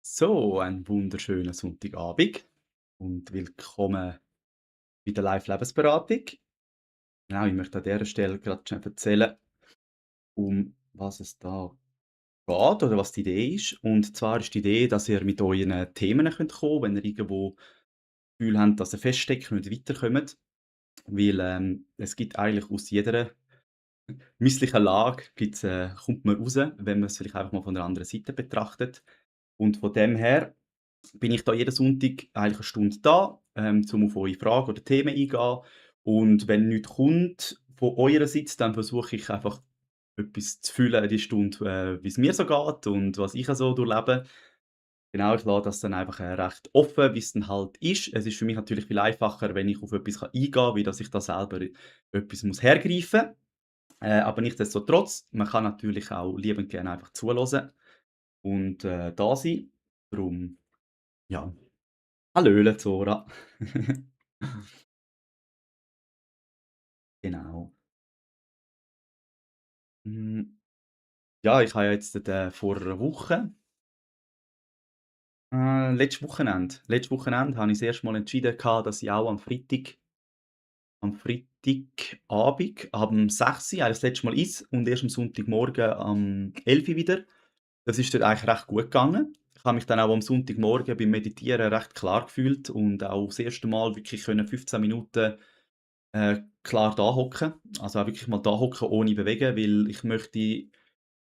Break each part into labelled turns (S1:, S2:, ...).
S1: So, einen wunderschönen Sonntagabend und willkommen bei der Live-Lebensberatung. Genau, ich möchte an dieser Stelle gerade schon erzählen, um was es da geht oder was die Idee ist. Und zwar ist die Idee, dass ihr mit euren Themen kommen könnt, wenn ihr irgendwo das Gefühl habt, dass ihr feststeckt und nicht weiterkommt. Weil es gibt eigentlich aus jeder misslichen Lage kommt man raus, wenn man es vielleicht einfach mal von der anderen Seite betrachtet. Und von dem her bin ich da jeden Sonntag eigentlich 1 Stunde da, um auf eure Fragen oder Themen eingehen. Und wenn nichts kommt von eurer Seite, dann versuche ich einfach etwas zu fühlen, die Stunde, wie es mir so geht und was ich so durchlebe. Genau, ich lasse das dann einfach recht offen, wie es dann halt ist. Es ist für mich natürlich viel einfacher, wenn ich auf etwas eingehen kann, wie dass ich da selber etwas muss hergreifen muss. Aber nichtsdestotrotz, man kann natürlich auch liebend gerne einfach zuhören und da sein. Darum, ja. Hallöle Zora. Genau. Hm, ja, ich habe ja jetzt vor einer Woche letztes Wochenende habe ich das erste Mal entschieden gehabt, dass ich auch am Freitagabend am 6:00 eigentlich das letzte Mal esse und erst am Sonntagmorgen am 11:00 wieder. Das ist dann eigentlich recht gut gegangen. Ich habe mich dann auch am Sonntagmorgen beim Meditieren recht klar gefühlt und auch das erste Mal wirklich können 15 Minuten klar da hocken. Also auch wirklich mal da hocken ohne bewegen, weil ich möchte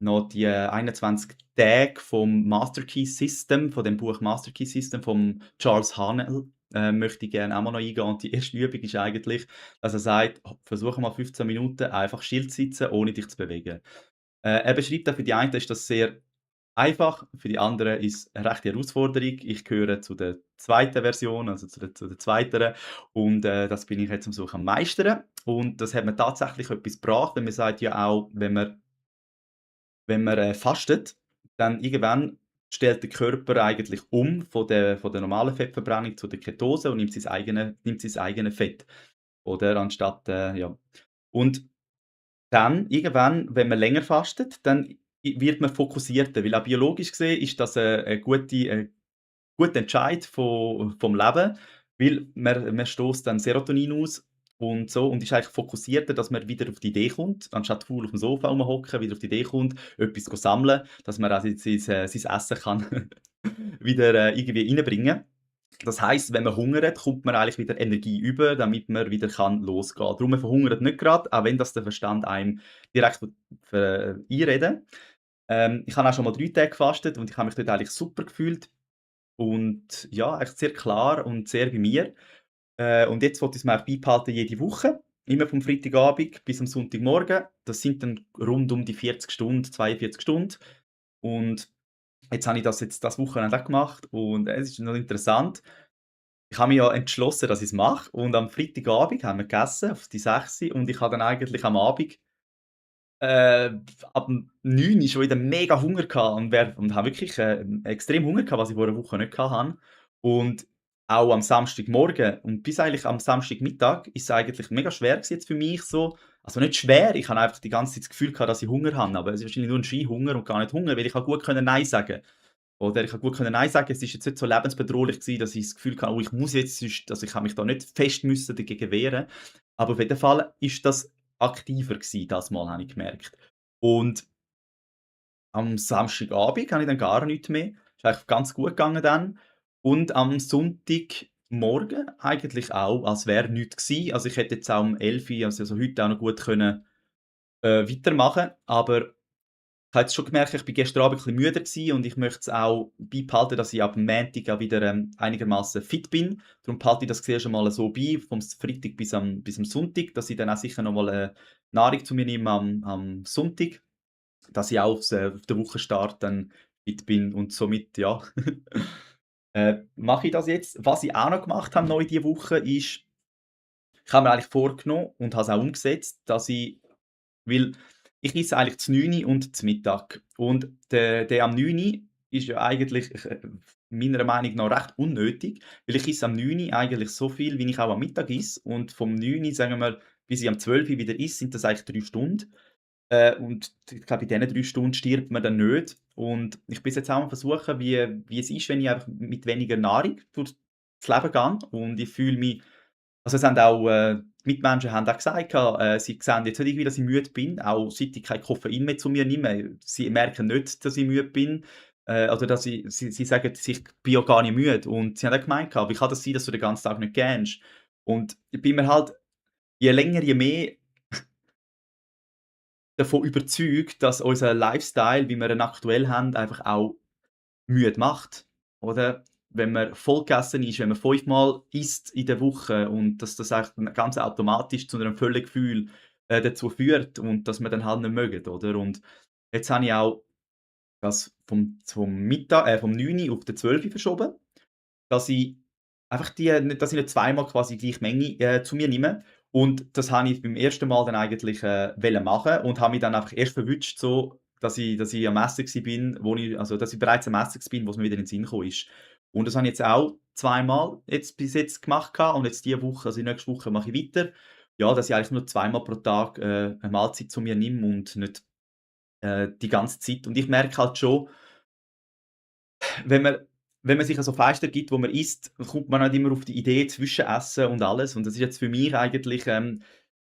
S1: noch die 21 Tage vom Master Key System, von dem Buch Master Key System von Charles Haanel, möchte ich gerne auch mal noch eingehen. Und die erste Übung ist eigentlich, dass er sagt: „Versuche mal 15 Minuten einfach still zu sitzen, ohne dich zu bewegen.“ Er beschreibt auch, für die einen ist das sehr einfach, für die anderen ist es 'ne rechte Herausforderung. Ich gehöre zu der zweiten Version, also zu der zweiteren und, das bin ich jetzt am so am Meistern. Und das hat mir tatsächlich etwas gebracht, weil man sagt ja auch, wenn man fastet, dann irgendwann stellt der Körper eigentlich von der normalen Fettverbrennung zu der Ketose und nimmt sein eigenes Fett, oder? Anstatt, ja. Und dann irgendwann, wenn man länger fastet, dann wird man fokussierter, weil auch biologisch gesehen ist das 'ne guter Entscheid vom Leben, weil man stösst dann Serotonin aus und so und ist eigentlich fokussierter, dass man wieder auf die Idee kommt, anstatt faul aufm Sofa rumhocken, wieder auf die Idee kommt, etwas sammeln, dass man auch sein Essen kann wieder, irgendwie reinbringen. Das heisst, wenn man hungert, kommt man eigentlich wieder Energie über, damit man wieder losgehen kann. Darum, man verhungert nicht grad, auch wenn das der Verstand einem direkt einreden. Ich habe auch schon mal 3 Tage gefastet und ich habe mich dort eigentlich super gefühlt. Und ja, echt sehr klar und sehr bei mir. Und jetzt wollte ich's mir auch beibehalten jede Woche, immer vom Freitagabend bis am Sonntagmorgen. Das sind dann rund um die 40 Stunden, 42 Stunden. Und jetzt habe ich das jetzt das Wochenende auch gemacht und es ist noch interessant. Ich habe mich ja entschlossen, dass ich's mache und am Freitagabend haben wir gegessen auf die 6:00 und ich habe dann eigentlich am Abend äh, ab dem 9:00 schon wieder mega Hunger gehabt und habe wirklich, extrem Hunger gehabt, was ich vor 'ner Woche nicht gehabt habe. Und auch am Samstagmorgen und bis eigentlich am Samstagmittag ist es eigentlich mega schwer gewesen jetzt für mich so, also nicht schwer, ich habe einfach die ganze Zeit das Gefühl gehabt, dass ich Hunger habe, aber es ist wahrscheinlich nur 'n Scheinhunger und gar nicht Hunger, weil ich habe gut können nein sagen. Oder ich habe gut können nein sagen. Es ist jetzt nicht so lebensbedrohlich gewesen, dass ich das Gefühl hatte: „Oh, ich muss jetzt, sonst“, also, ich habe mich da nicht fest müssen dagegen wehren. Aber auf jeden Fall ist das aktiver gewesen, das Mal, habe ich gemerkt. Und am Samstagabend habe ich dann gar nichts mehr. Ist eigentlich ganz gut gegangen dann. Und am Sonntagmorgen eigentlich auch, als wäre nichts gewesen. Also, ich hätte jetzt auch um 11:00, also heute auch noch gut können, weitermachen, aber ich habe jetzt schon gemerkt, ich bin gestern Abend ein bisschen müde gewesen und ich möchte es auch beibehalten, dass ich ab Montag auch wieder, einigermaßen fit bin. Darum behalte ich das zuerst einmal so bei, vom Freitag bis am Sonntag, dass ich dann auch sicher noch mal, Nahrung zu mir nehme am Sonntag, dass ich auch auf den Wochenstart dann fit bin und somit, ja, mache ich das jetzt. Was ich auch noch gemacht habe neu diese Woche ist, ich habe mir eigentlich vorgenommen und habe es auch umgesetzt, dass ich, weil ich esse eigentlich zu 9:00 und zu Mittag. Und der am 9:00 ist ja eigentlich, meiner Meinung nach recht unnötig, weil ich esse am 9:00 eigentlich so viel, wie ich auch am Mittag esse. Und vom 9:00, sagen wir, bis ich am 12:00 wieder esse, sind das eigentlich 3 Stunden. Und ich glaube, in diesen 3 Stunden stirbt man dann nicht. Und ich bin jetzt auch am Versuchen, wie es ist, wenn ich einfach mit weniger Nahrung durchs Leben gehe und ich fühle mich, also, es haben auch, die Mitmenschen haben auch gesagt, sie sehen jetzt nicht irgendwie, dass ich müde bin, auch seit ich kein Koffein mehr zu mir nehme. Sie merken nicht, dass ich müde bin, oder dass sie sagen, ich bin ja gar nicht müde. Und sie haben auch gemeint: „Wie kann das sein, dass du den ganzen Tag nicht gähnst?“ Und ich bin mir halt je länger, je mehr davon überzeugt, dass unser Lifestyle, wie wir ihn aktuell haben, einfach auch müde macht, oder? Wenn man vollgegessen ist, wenn man 5-mal isst in der Woche und dass das eigentlich ganz automatisch zu einem Völlegefühl, dazu führt und dass man dann halt nicht mögen, oder? Und jetzt habe ich auch das vom 9 auf den 12 verschoben. Dass ich einfach dass ich nicht zweimal quasi die gleiche Menge, zu mir nehme. Und das habe ich beim ersten Mal dann eigentlich, wollen machen und habe mich dann einfach erst verwutscht so, dass ich am Essen bin, dass ich bereits am Essen bin, wo's mir wieder in den Sinn gekommen ist. Und das habe ich jetzt auch zweimal jetzt bis jetzt gemacht und jetzt diese Woche, also nächste Woche mache ich weiter. Ja, dass ich eigentlich nur zweimal pro Tag, 'ne Mahlzeit zu mir nehme und nicht, die ganze Zeit. Und ich merke halt schon, wenn man wenn man sich also Fenster gibt, wo man isst, kommt man nicht immer auf die Idee zwischen Essen und alles. Und das ist jetzt für mich eigentlich,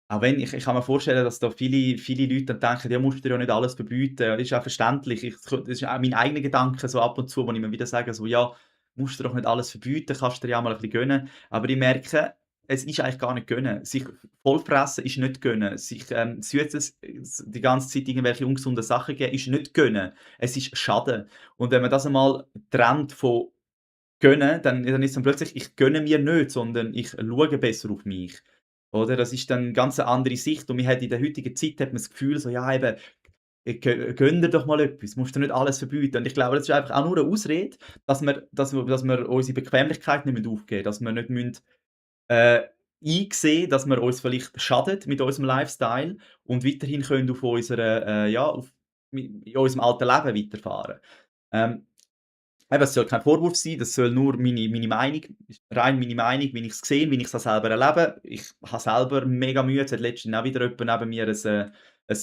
S1: auch wenn ich kann mir vorstellen, dass da viele Leute dann denken: „Ja, musst dir ja nicht alles verbieten.“ Ja, ist auch verständlich. Das ist auch mein eigener Gedanke so ab und zu, wo ich mir wieder sage so: „Ja, musst dir doch nicht alles verbieten, kannst dir ja auch mal ein bisschen gönnen.“ Aber ich merke, es ist eigentlich gar nicht gönnen. Sich vollfressen ist nicht gönnen. Sich, Süßes die ganze Zeit irgendwelche ungesunden Sachen geben, ist nicht gönnen. Es ist Schaden. Und wenn man das einmal trennt von gönnen, dann ist dann plötzlich, ich gönne mir nicht, sondern ich schaue besser auf mich. Oder? Das ist dann ganz 'ne andere Sicht und man hat in der heutigen Zeit hat man das Gefühl so: „Ja, eben, gönn dir doch mal etwas, musst dir nicht alles verbieten.“ Und ich glaube, das ist einfach auch nur 'ne Ausrede, dass wir unsere Bequemlichkeit nicht aufgeben, dass wir nicht äh, einsehen, dass wir uns vielleicht schadet mit unserem Lifestyle und weiterhin können auf unserer, ja, in unserem alten Leben weiterfahren. Ähm, Eben, es soll kein Vorwurf sein, das soll nur meine Meinung ist rein meine Meinung, wie ich's sehe, wie ich's auch selber erlebe. Ich habe selber mega Mühe. Jetzt hat letztens auch wieder jemand neben mir ein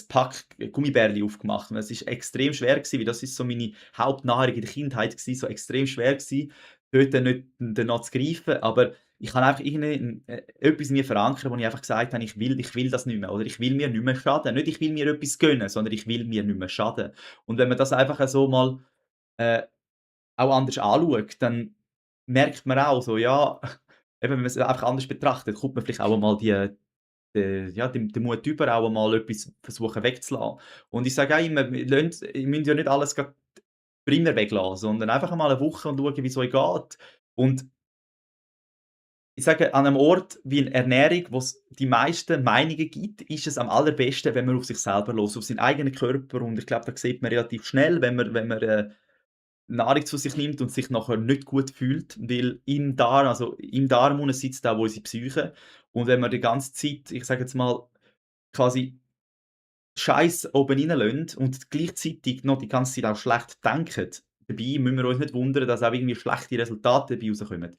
S1: Pack Gummibärli aufgemacht und es ist extrem schwer gewesen, weil das ist so meine Hauptnahrung in der Kindheit gewesen, so extrem schwer gewesen, dort dann nicht danach zu greifen. Aber ich habe einfach irgendwie etwas in mir verankert, wo ich einfach gesagt habe: „Ich will das nicht mehr“, oder „Ich will mir nicht mehr schaden.“ Nicht: „Ich will mir etwas gönnen“, sondern „Ich will mir nicht mehr schaden.“ Und wenn man das einfach so mal, äh auch anders anschaut, dann merkt man auch so, ja, eben, wenn man es einfach anders betrachtet, kommt man vielleicht auch einmal den Mut über, auch einmal etwas versuchen wegzulassen. Und ich sage auch immer, ihr müsst ja nicht alles grad für immer weglassen, sondern einfach einmal 'ne Woche und schauen, wie's euch geht. Und ich sage, an einem Ort wie in Ernährung, wo es die meisten Meinungen gibt, ist es am allerbesten, wenn man auf sich selber hört, auf seinen eigenen Körper. Und ich glaube, da sieht man relativ schnell, wenn man Nahrung zu sich nimmt und sich nachher nicht gut fühlt, weil im Darm unten sitzt auch unsere Psyche. Und wenn wir die ganze Zeit, ich sage jetzt mal, quasi Scheiß oben reinlassen und gleichzeitig noch die ganze Zeit auch schlecht denken, dabei müssen wir uns nicht wundern, dass auch irgendwie schlechte Resultate dabei rauskommen.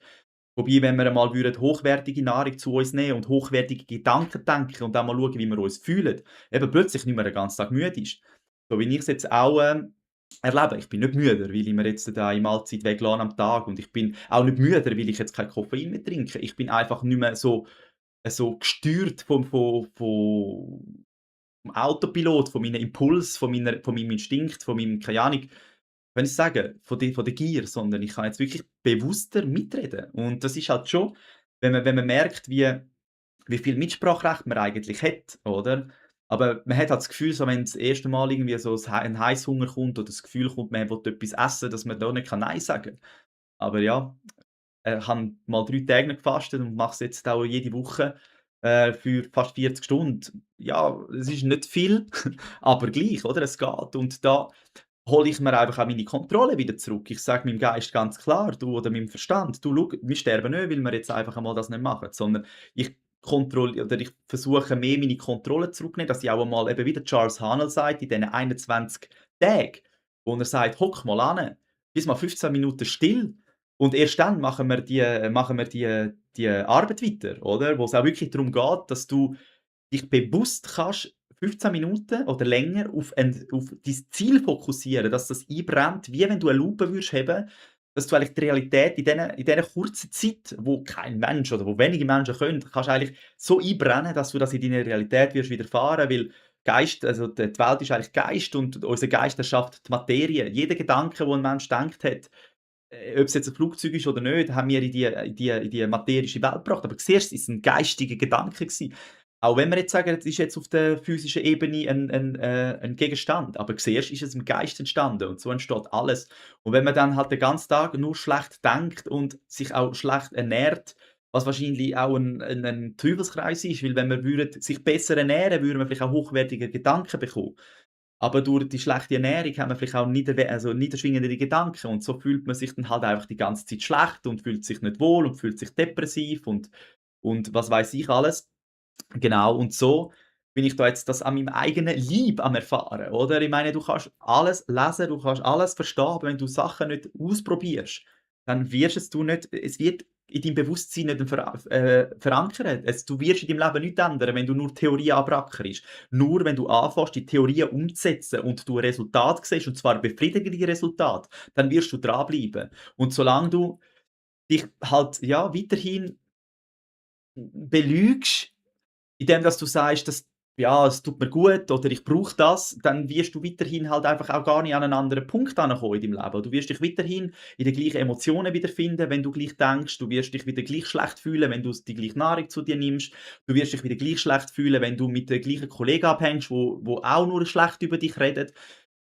S1: Wobei, wenn wir einmal hochwertige Nahrung zu uns nehmen und hochwertige Gedanken denken und dann mal schauen, wie wir uns fühlen, eben plötzlich nicht mehr den ganzen Tag müde ist. So wie ich es jetzt auch, erlebe. Ich bin nicht müde, weil ich mir jetzt da eine Mahlzeit weglasse am Tag und ich bin auch nicht müde, weil ich jetzt kein Koffein mehr trinke. Ich bin einfach nicht mehr so gesteuert vom Autopilot, von meinen Impuls, von meinem Instinkt, von meinem keine Ahnung, wenn ich sagen, von der Gier, sondern ich kann jetzt wirklich bewusster mitreden. Und das ist halt schon, wenn man merkt, wie viel Mitspracherecht man eigentlich hat, oder? Aber man hat halt das Gefühl, so wenn das erste Mal irgendwie so 'n Heisshunger kommt oder das Gefühl kommt, man will etwas essen, dass man da nicht nein sagen kann. Aber ja, habe mal 3 Tage nicht gefastet und mache es jetzt auch jede Woche, für fast 40 Stunden. Ja, es ist nicht viel, aber gleich, oder? Es geht. Und da hole ich mir einfach auch meine Kontrolle wieder zurück. Ich sage meinem Geist ganz klar, oder meinem Verstand: „Du, schau, wir sterben nicht, weil wir jetzt einfach einmal das nicht machen, sondern ich versuche mehr meine Kontrolle zurücknehmen, dass ich auch einmal eben, wie der Charles Haanel sagt, in diesen 21 Tagen, wo er sagt: „Hock mal an, bist mal 15 Minuten still und erst dann machen wir die Arbeit weiter“, oder? Wo es auch wirklich darum geht, dass du dich bewusst kannst 15 Minuten oder länger auf dein Ziel fokussieren, dass das einbrennt, wie wenn du eine Lupe würdest haben, dass du eigentlich die Realität in dieser kurzen Zeit, wo kein Mensch oder wo wenige Menschen können, kannst du eigentlich so einbrennen, dass du das in deiner Realität wirst widerfahren, weil Geist also die Welt ist eigentlich Geist und unser Geist erschafft die Materie. Jeder Gedanke, den ein Mensch gedacht hat, ob es jetzt ein Flugzeug ist oder nicht, haben wir in die materische Welt gebracht. Aber siehst, es war ein geistiger Gedanke gewesen. Auch wenn wir jetzt sagen, es ist jetzt auf der physischen Ebene ein Gegenstand, aber siehst, ist es im Geist entstanden und so entsteht alles. Und wenn man dann halt den ganzen Tag nur schlecht denkt und sich auch schlecht ernährt, was wahrscheinlich auch ein Teufelskreis ist, weil wenn wir würden sich besser ernähren, würden wir vielleicht auch hochwertige Gedanken bekommen. Aber durch die schlechte Ernährung haben wir vielleicht auch niederschwingendere Gedanken und so fühlt man sich dann halt einfach die ganze Zeit schlecht und fühlt sich nicht wohl und fühlt sich depressiv und was weiß ich alles. Genau, und so bin ich da jetzt das an meinem eigenen Leib am Erfahren, oder? Ich meine, du kannst alles lesen, du kannst alles verstehen, aber wenn du Sachen nicht ausprobierst, dann wirst es wird in deinem Bewusstsein nicht verankert. Du wirst in deinem Leben nichts ändern, wenn du nur Theorien abrackerst. Nur wenn du anfängst, die Theorien umzusetzen und du ein Resultat siehst, und zwar ein befriedigendes Resultat, dann wirst du dranbleiben. Und solange du dich halt, ja, weiterhin belügst, indem dass du sagst, dass ja, es tut mir gut oder ich brauche das, dann wirst du weiterhin halt einfach auch gar nicht an einen anderen Punkt ankommen in deinem Leben. Du wirst dich weiterhin in den gleichen Emotionen wiederfinden, wenn du gleich denkst. Du wirst dich wieder gleich schlecht fühlen, wenn du die gleiche Nahrung zu dir nimmst. Du wirst dich wieder gleich schlecht fühlen, wenn du mit den gleichen Kollegen abhängst, wo auch nur schlecht über dich reden.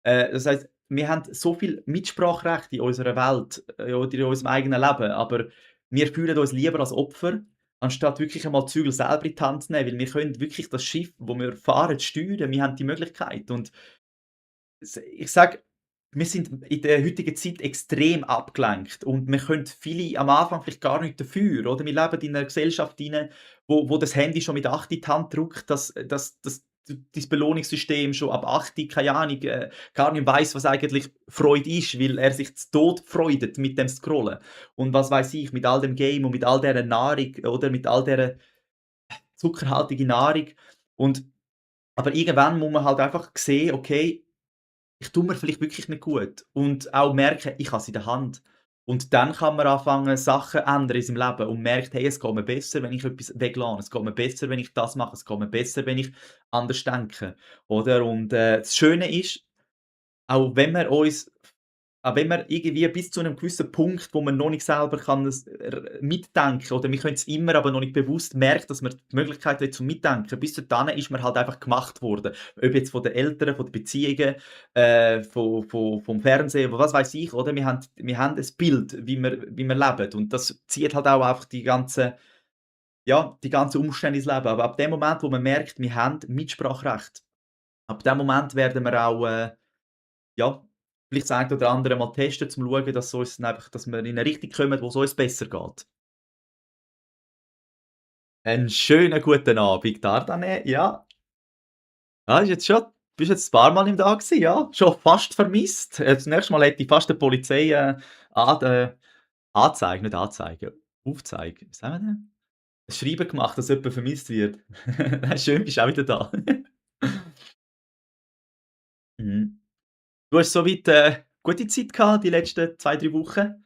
S1: Das heisst, wir haben so viel Mitspracherecht in unserer Welt, oder in unserem eigenen Leben, aber wir fühlen uns lieber als Opfer, anstatt wirklich einmal die Zügel selber in die Hand zu nehmen, weil wir können wirklich das Schiff, wo wir fahren, steuern. Wir haben die Möglichkeit und ich sage, wir sind in der heutigen Zeit extrem abgelenkt und wir können viele am Anfang vielleicht gar nicht dafür, oder? Wir leben in einer Gesellschaft hinein, wo das Handy schon mit 8 in die Hand drückt, dass dein Belohnungssystem schon ab 8, keine Ahnung, gar nicht weiss, was eigentlich Freude ist, weil er sich zu Tod freudet mit dem Scrollen. Und was weiß ich, mit all dem Game und mit all dieser Nahrung, oder? Mit all dieser zuckerhaltigen Nahrung. Und aber irgendwann muss man halt einfach sehen: „Okay, ich tue mir vielleicht wirklich nicht gut und auch merken, ich habe es in der Hand. Und dann kann man anfangen, Sachen ändern in seinem Leben und merkt: „Hey, es geht mir besser, wenn ich etwas weglasse. Es geht mir besser, wenn ich das mache. Es geht mir besser, wenn ich anders denke.“ Oder? Und, das Schöne ist, auch wenn wir irgendwie bis zu einem gewissen Punkt, wo man noch nicht selber kann es mitdenken oder wir können es immer, aber noch nicht bewusst merkt, dass man die Möglichkeit hat zum Mitdenken. Bis dahin ist man halt einfach gemacht worden. Ob jetzt von den Eltern, von den Beziehungen, vom Fernsehen, was weiß ich, oder? Wir haben ein Bild, wie wir leben und das zieht halt auch einfach die ganzen Umstände ins Leben. Aber ab dem Moment, wo man merkt, wir haben Mitspracherecht, ab dem Moment werden wir auch, ja, vielleicht das eine oder andere mal testen, um zu schauen, dass wir in 'ne Richtung kommen, wo's uns besser geht. Einen schönen guten Abend, Dardane. Ja, bist jetzt ein paar Mal im da gewesen, ja? Schon fast vermisst. Das nächste Mal hätte ich fast der Polizei, an anzeigen, nicht anzeigen, aufzeigen. Wie sagen wir denn? Ein Schreiben gemacht, dass jemand vermisst wird. Nein, schön, bist auch wieder da. Mhm. Du hast soweit, gute Zeit gehabt, die letzten 2, 3 Wochen?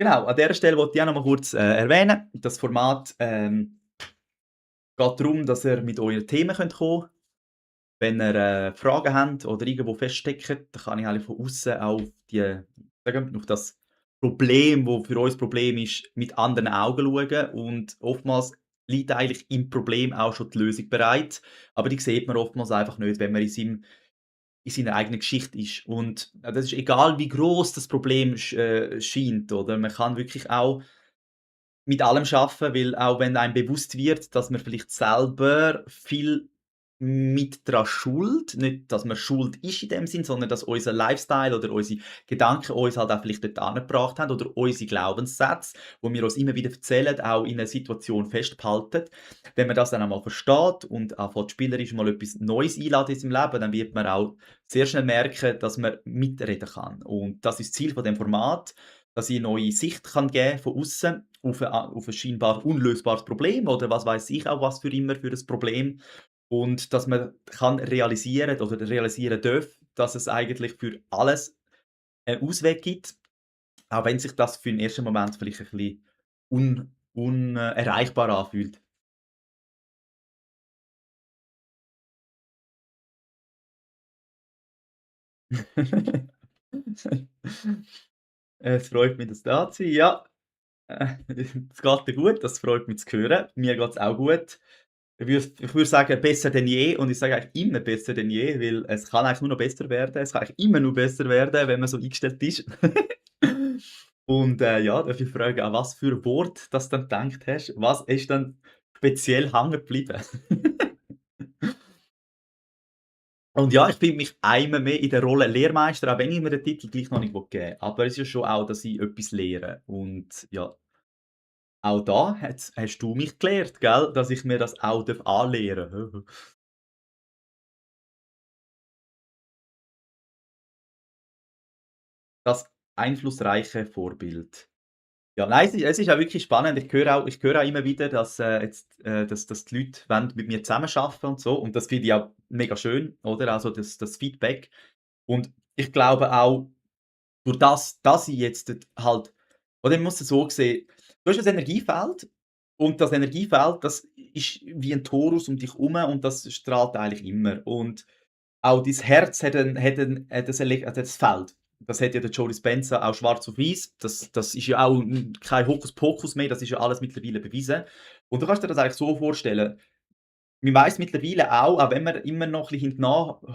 S1: Genau, an dieser Stelle wollte ich auch noch mal kurz, erwähnen, das Format, geht darum, dass ihr mit euren Themen kommen könnt. Wenn ihr, Fragen habt oder irgendwo feststeckt, dann kann ich eigentlich von außen auf auf das Problem, wo für uns Problem ist, mit anderen Augen schauen und oftmals liegt eigentlich im Problem auch schon die Lösung bereit, aber die sieht man oftmals einfach nicht, wenn man in seiner eigenen Geschichte ist. Und, das ist egal, wie groß das Problem scheint, oder? Man kann wirklich auch mit allem schaffen, weil auch wenn einem bewusst wird, dass man vielleicht selber viel mit dran schuld, nicht, dass man schuld ist in dem Sinn, sondern dass unser Lifestyle oder unsere Gedanken uns halt auch vielleicht dort angebracht haben oder unsere Glaubenssätze, wo wir uns immer wieder erzählen, auch in einer Situation festhalten. Wenn man das dann einmal versteht und anfängt spielerisch mal etwas Neues einladen in seinem Leben, dann wird man auch sehr schnell merken, dass man mitreden kann. Und das ist das Ziel von dem Format. dass ich 'ne neue Sicht kann geben von außen auf 'n scheinbar unlösbares Problem oder was weiß ich auch was für immer für ein Problem. Und dass man kann realisieren oder realisieren darf, dass es eigentlich für alles einen Ausweg gibt, auch wenn sich das für 'n ersten Moment vielleicht ein bisschen erreichbar anfühlt. Es freut mich, dass du da sein. Ja, es geht dir gut, das freut mich zu hören. Mir geht's auch gut. Ich würde sagen, besser denn je und ich sage eigentlich immer besser denn je, weil es kann eigentlich nur noch besser werden. Es kann eigentlich immer nur besser werden, wenn man so eingestellt ist. Und, ja, darf ich fragen, an was für Wort das du dann gedacht hast? Was ist dann speziell hängen geblieben? Und ja, ich finde mich einmal mehr in der Rolle Lehrmeister, auch wenn ich mir den Titel gleich noch nicht geben will. Aber es ist ja schon auch, dass ich etwas lehre. Und ja, auch da hast du mich gelehrt, gell, dass ich mir das auch anlernen darf. Das einflussreiche Vorbild. Ja, nein, es ist auch wirklich spannend. Ich höre auch immer wieder, dass die Leute wollen mit mir zusammenarbeiten und so und das finde ich auch mega schön, oder? Also, das Feedback. Und ich glaube auch, durch das, dass ich jetzt halt oder ich muss es so sehen, du hast ein Energiefeld und das Energiefeld, das ist wie ein Torus um dich herum und das strahlt eigentlich immer. Und auch dein Herz das Feld. Das hat ja der Joe Dispenza auch schwarz auf weiß. Das ist ja auch kein Hokuspokus mehr, das ist ja alles mittlerweile bewiesen. Und du kannst dir das eigentlich so vorstellen, man weiss mittlerweile auch wenn man immer noch ein bisschen hinten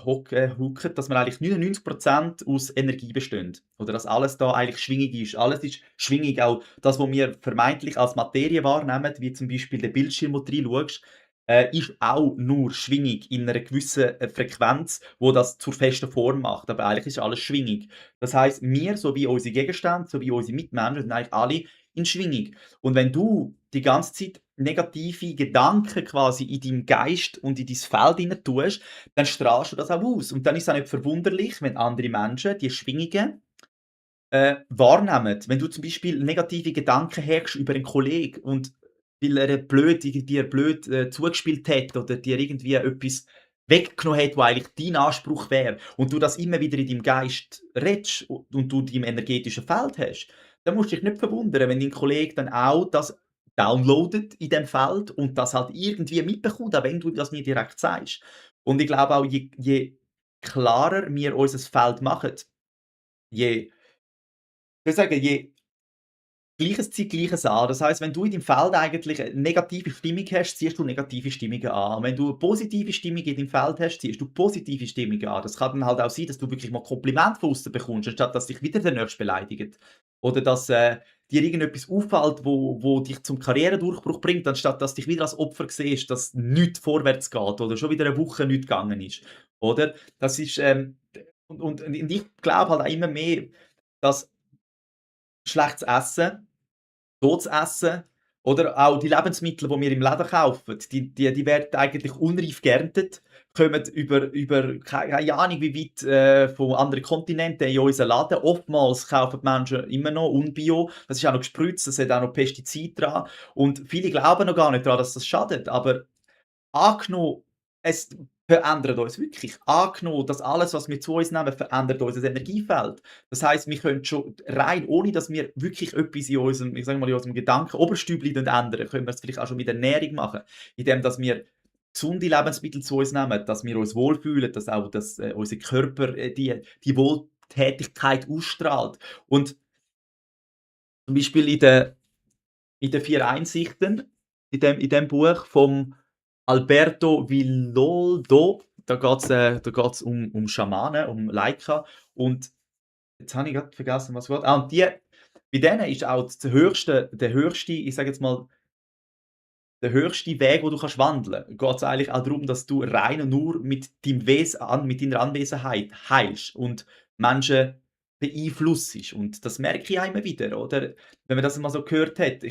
S1: huckt, dass wir eigentlich 99% aus Energie bestehen. Oder dass alles da eigentlich Schwingung ist. Alles ist Schwingung, auch das, was wir vermeintlich als Materie wahrnehmen, wie zum Beispiel der Bildschirm, wo du reinschaust, ist auch nur Schwingung in einer gewissen, Frequenz, wo das zur festen Form macht. Aber eigentlich ist alles Schwingung. Das heisst, wir sowie unsere Gegenstände, sowie unsere Mitmenschen sind eigentlich alle in Schwingung. Und wenn du die ganze Zeit negative Gedanken quasi in deinem Geist und in dein Feld hinein tust, dann strahlst du das auch aus. Und dann ist es auch nicht verwunderlich, wenn andere Menschen die Schwingungen wahrnehmen. Wenn du zum Beispiel negative Gedanken hegst über einen Kollegen und weil er dir blöd, zugespielt hat oder dir irgendwie etwas weggenommen hat, wo eigentlich dein Anspruch wäre und du das immer wieder in deinem Geist redest und du die im energetischen Feld hast, dann musst du dich nicht verwundern, wenn dein Kollege dann auch das downloadet in dem Feld und das halt irgendwie mitbekommt, auch wenn du das nie direkt sagst. Und ich glaube auch, je klarer wir unser Feld machen, je ich würde sagen, je Gleiches zieht Gleiches an. Das heisst, wenn du in deinem Feld eigentlich 'ne negative Stimmung hast, ziehst du negative Stimmungen an. Und wenn du 'ne positive Stimmung in deinem Feld hast, ziehst du positive Stimmungen an. Das kann dann halt auch sein, dass du wirklich mal Kompliment von aussen bekommst, anstatt dass dich wieder der Nächste beleidigt. Oder dass, dir irgendetwas auffällt, wo dich zum Karrieredurchbruch bringt, anstatt dass dich wieder als Opfer siehst, dass nichts vorwärts geht oder schon wieder 'ne Woche nichts gegangen ist, oder? Das ist, und ich glaube halt auch immer mehr, dass schlechtes Essen Totsessen oder auch die Lebensmittel, die wir im Laden kaufen, die werden eigentlich unreif geerntet, kommen über keine Ahnung wie weit, von anderen Kontinenten in unseren Laden. Oftmals kaufen die Menschen immer noch Unbio. Das ist auch noch gespritzt, das hat auch noch Pestizid dran und viele glauben noch gar nicht daran, dass das schadet, aber angenommen, es verändert uns wirklich. Angenommen, dass alles, was wir zu uns nehmen, verändert unser Energiefeld. Das heisst, wir können schon rein, ohne dass wir wirklich etwas in unserem, ich sage mal, in unserem Gedanken Oberstübli ändern, können wir es vielleicht auch schon mit Ernährung machen, indem dass wir gesunde Lebensmittel zu uns nehmen, dass wir uns wohlfühlen, dass auch unser Körper, die Wohltätigkeit ausstrahlt. Und zum Beispiel in den 4 Einsichten, in dem Buch vom Alberto Villoldo, da geht's um Schamanen, um Laika und jetzt habe ich grad vergessen, was war und die bei denen ist auch der höchste, ich sage jetzt mal, der höchste Weg, wo du kannst wandeln, geht's eigentlich auch darum, dass du rein und nur mit deiner Anwesenheit heilst und Menschen beeinflussst. Und das merke ich auch immer wieder, oder? Wenn man das mal so gehört hat.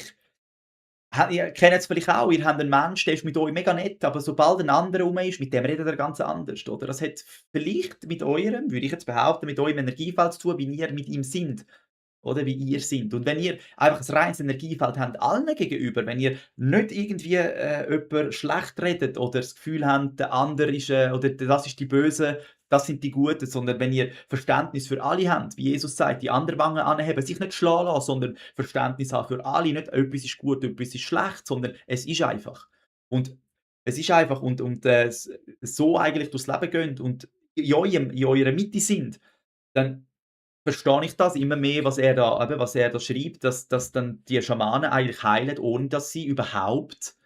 S1: Ihr kennt es vielleicht auch, ihr habt einen Mensch, der ist mit euch mega nett, aber sobald ein anderer rum ist, mit dem redet er ganz anders, oder? Das hat vielleicht mit eurem, würde ich jetzt behaupten, mit eurem Energiefeld zu tun, wie ihr mit ihm sind. oder, wie ihr seid. Und wenn ihr einfach ein reines Energiefeld habt allen gegenüber, wenn ihr nicht irgendwie, jemanden schlecht redet oder das Gefühl habt, der andere ist, oder das ist die Böse, das sind die Guten, sondern wenn ihr Verständnis für alle habt, wie Jesus sagt, die andere Wange anheben, sich nicht schlagen lassen, sondern Verständnis haben für alle, nicht etwas ist gut, etwas ist schlecht, sondern es ist einfach. Und es ist einfach so eigentlich durchs Leben geht und in eurer Mitte sind, dann verstehe ich das immer mehr, was er da schreibt, dass dann die Schamanen eigentlich heilen, ohne dass sie überhaupt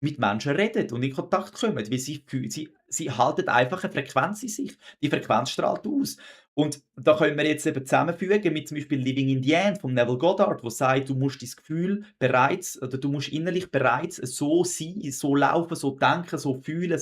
S1: mit Menschen reden und in Kontakt kommen, weil sie halten einfach eine Frequenz in sich. Die Frequenz strahlt aus. Und da können wir jetzt eben zusammenfügen mit zum Beispiel „Living in the End» von Neville Goddard, wo sagt, du musst dein Gefühl bereits oder du musst innerlich bereits so sein, so laufen, so denken, so fühlen,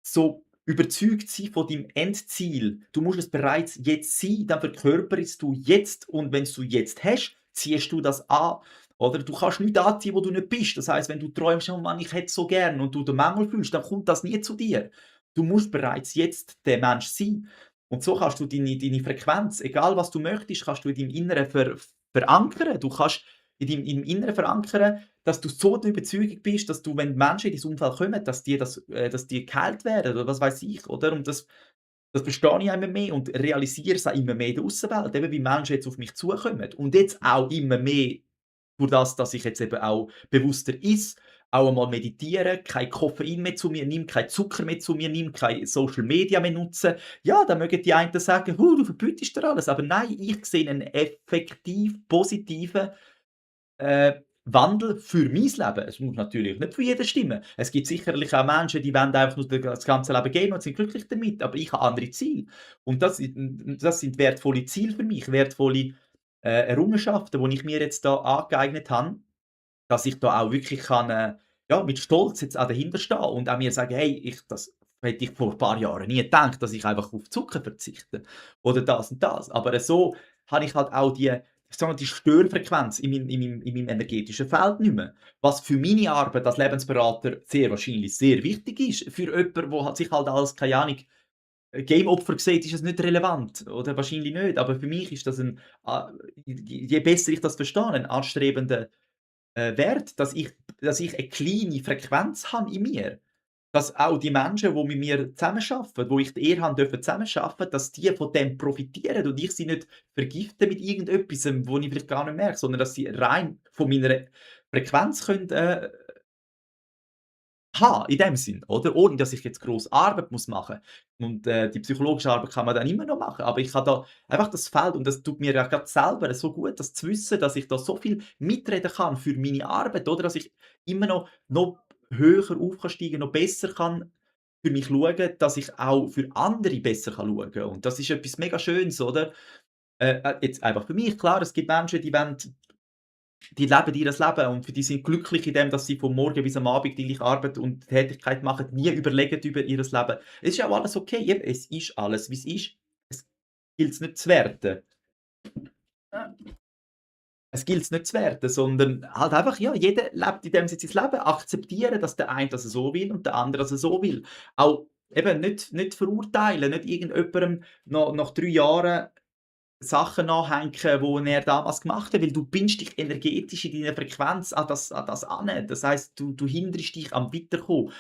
S1: so überzeugt sein von deinem Endziel. Du musst es bereits jetzt sein, dann verkörperst du jetzt und wenn's du jetzt hast, ziehst du das an. Oder du kannst nichts anziehen, wo du nicht bist. Das heisst, wenn du träumst: „Oh Mann, ich hätte so gern“ und du den Mangel fühlst, dann kommt das nie zu dir. Du musst bereits jetzt der Mensch sein. Und so kannst du deine Frequenz, egal was du möchtest, kannst du in deinem Inneren verankern. Du kannst im Inneren verankern, dass du so der Überzeugung bist, dass du, wenn Menschen in dein Umfeld kommen, dass die geheilt werden oder was weiß ich, oder? Und das verstehe ich immer mehr und realisiere es auch immer mehr in der Aussenwelt, eben wie Menschen jetzt auf mich zukommen. Und jetzt auch immer mehr durch das, dass ich jetzt eben auch bewusster esse, auch einmal meditiere, kein Koffein mehr zu mir nehme, kein Zucker mehr zu mir nehme, kein Social Media mehr nutze. Ja, dann mögen die einen sagen: du verbietest dir alles.» Aber nein, ich sehe einen effektiv positiven Wandel für mein Leben. Es muss natürlich nicht für jeden stimmen. Es gibt sicherlich auch Menschen, die wollen einfach nur das ganze Leben geben und sind glücklich damit, aber ich habe andere Ziele. Und das sind wertvolle Ziele für mich, wertvolle, Errungenschaften, die ich mir jetzt da angeeignet habe, dass ich da auch wirklich kann, ja, mit Stolz jetzt auch dahinterstehen und auch mir sagen: „Hey, das hätte ich vor ein paar Jahren nie gedacht, dass ich einfach auf Zucker verzichte oder das und das.“ Aber so habe ich halt auch ich sage mal, die Störfrequenz in meinem energetischen Feld nicht mehr. Was für meine Arbeit als Lebensberater sehr wahrscheinlich sehr wichtig ist. Für jemanden, der halt sich halt als, keine Ahnung, Game-Opfer sieht, ist es nicht relevant oder wahrscheinlich nicht. Aber für mich ist das je besser ich das verstehe, ein anstrebender Wert, dass ich eine kleine Frequenz habe in mir. Dass auch die Menschen, die mit mir zusammenarbeiten, wo ich die Ehre haben dürfen zusammenarbeiten, dass die von dem profitieren und ich sie nicht vergifte mit irgendetwasem, wo ich vielleicht gar nicht merke, sondern dass sie rein von meiner Frequenz können, haben, in dem Sinn, oder? Ohne dass ich jetzt gross Arbeit machen muss. Und, die psychologische Arbeit kann man dann immer noch machen, aber ich habe da einfach das Feld und das tut mir ja grad selber so gut, das zu wissen, dass ich da so viel mitreden kann für meine Arbeit, oder? Dass ich immer noch höher auf kann steigen, noch besser kann für mich schauen, dass ich auch für andere besser schauen kann. Und das ist etwas mega Schönes, oder? Jetzt einfach für mich, klar, es gibt Menschen, die leben ihr Leben und für die sind glücklich in dem, dass sie von Morgen bis am Abend die gleiche Arbeit und Tätigkeit machen, nie überlegen über ihr Leben. Es ist ja auch alles okay, eben, es ist alles, wie es ist. Es gilt's nicht zu werten. Es gilt's nicht zu werten, sondern halt einfach, ja, jeder lebt in dem Sinne sein Leben. Akzeptieren, dass der eine das so will und der andere das so will. Auch eben nicht verurteilen, nicht irgendjemandem nach 3 Jahren Sachen nachhängen, die er damals gemacht hat, weil du bindest dich energetisch in deiner Frequenz an das an. Das heisst, du hinderst dich am Weiterkommen.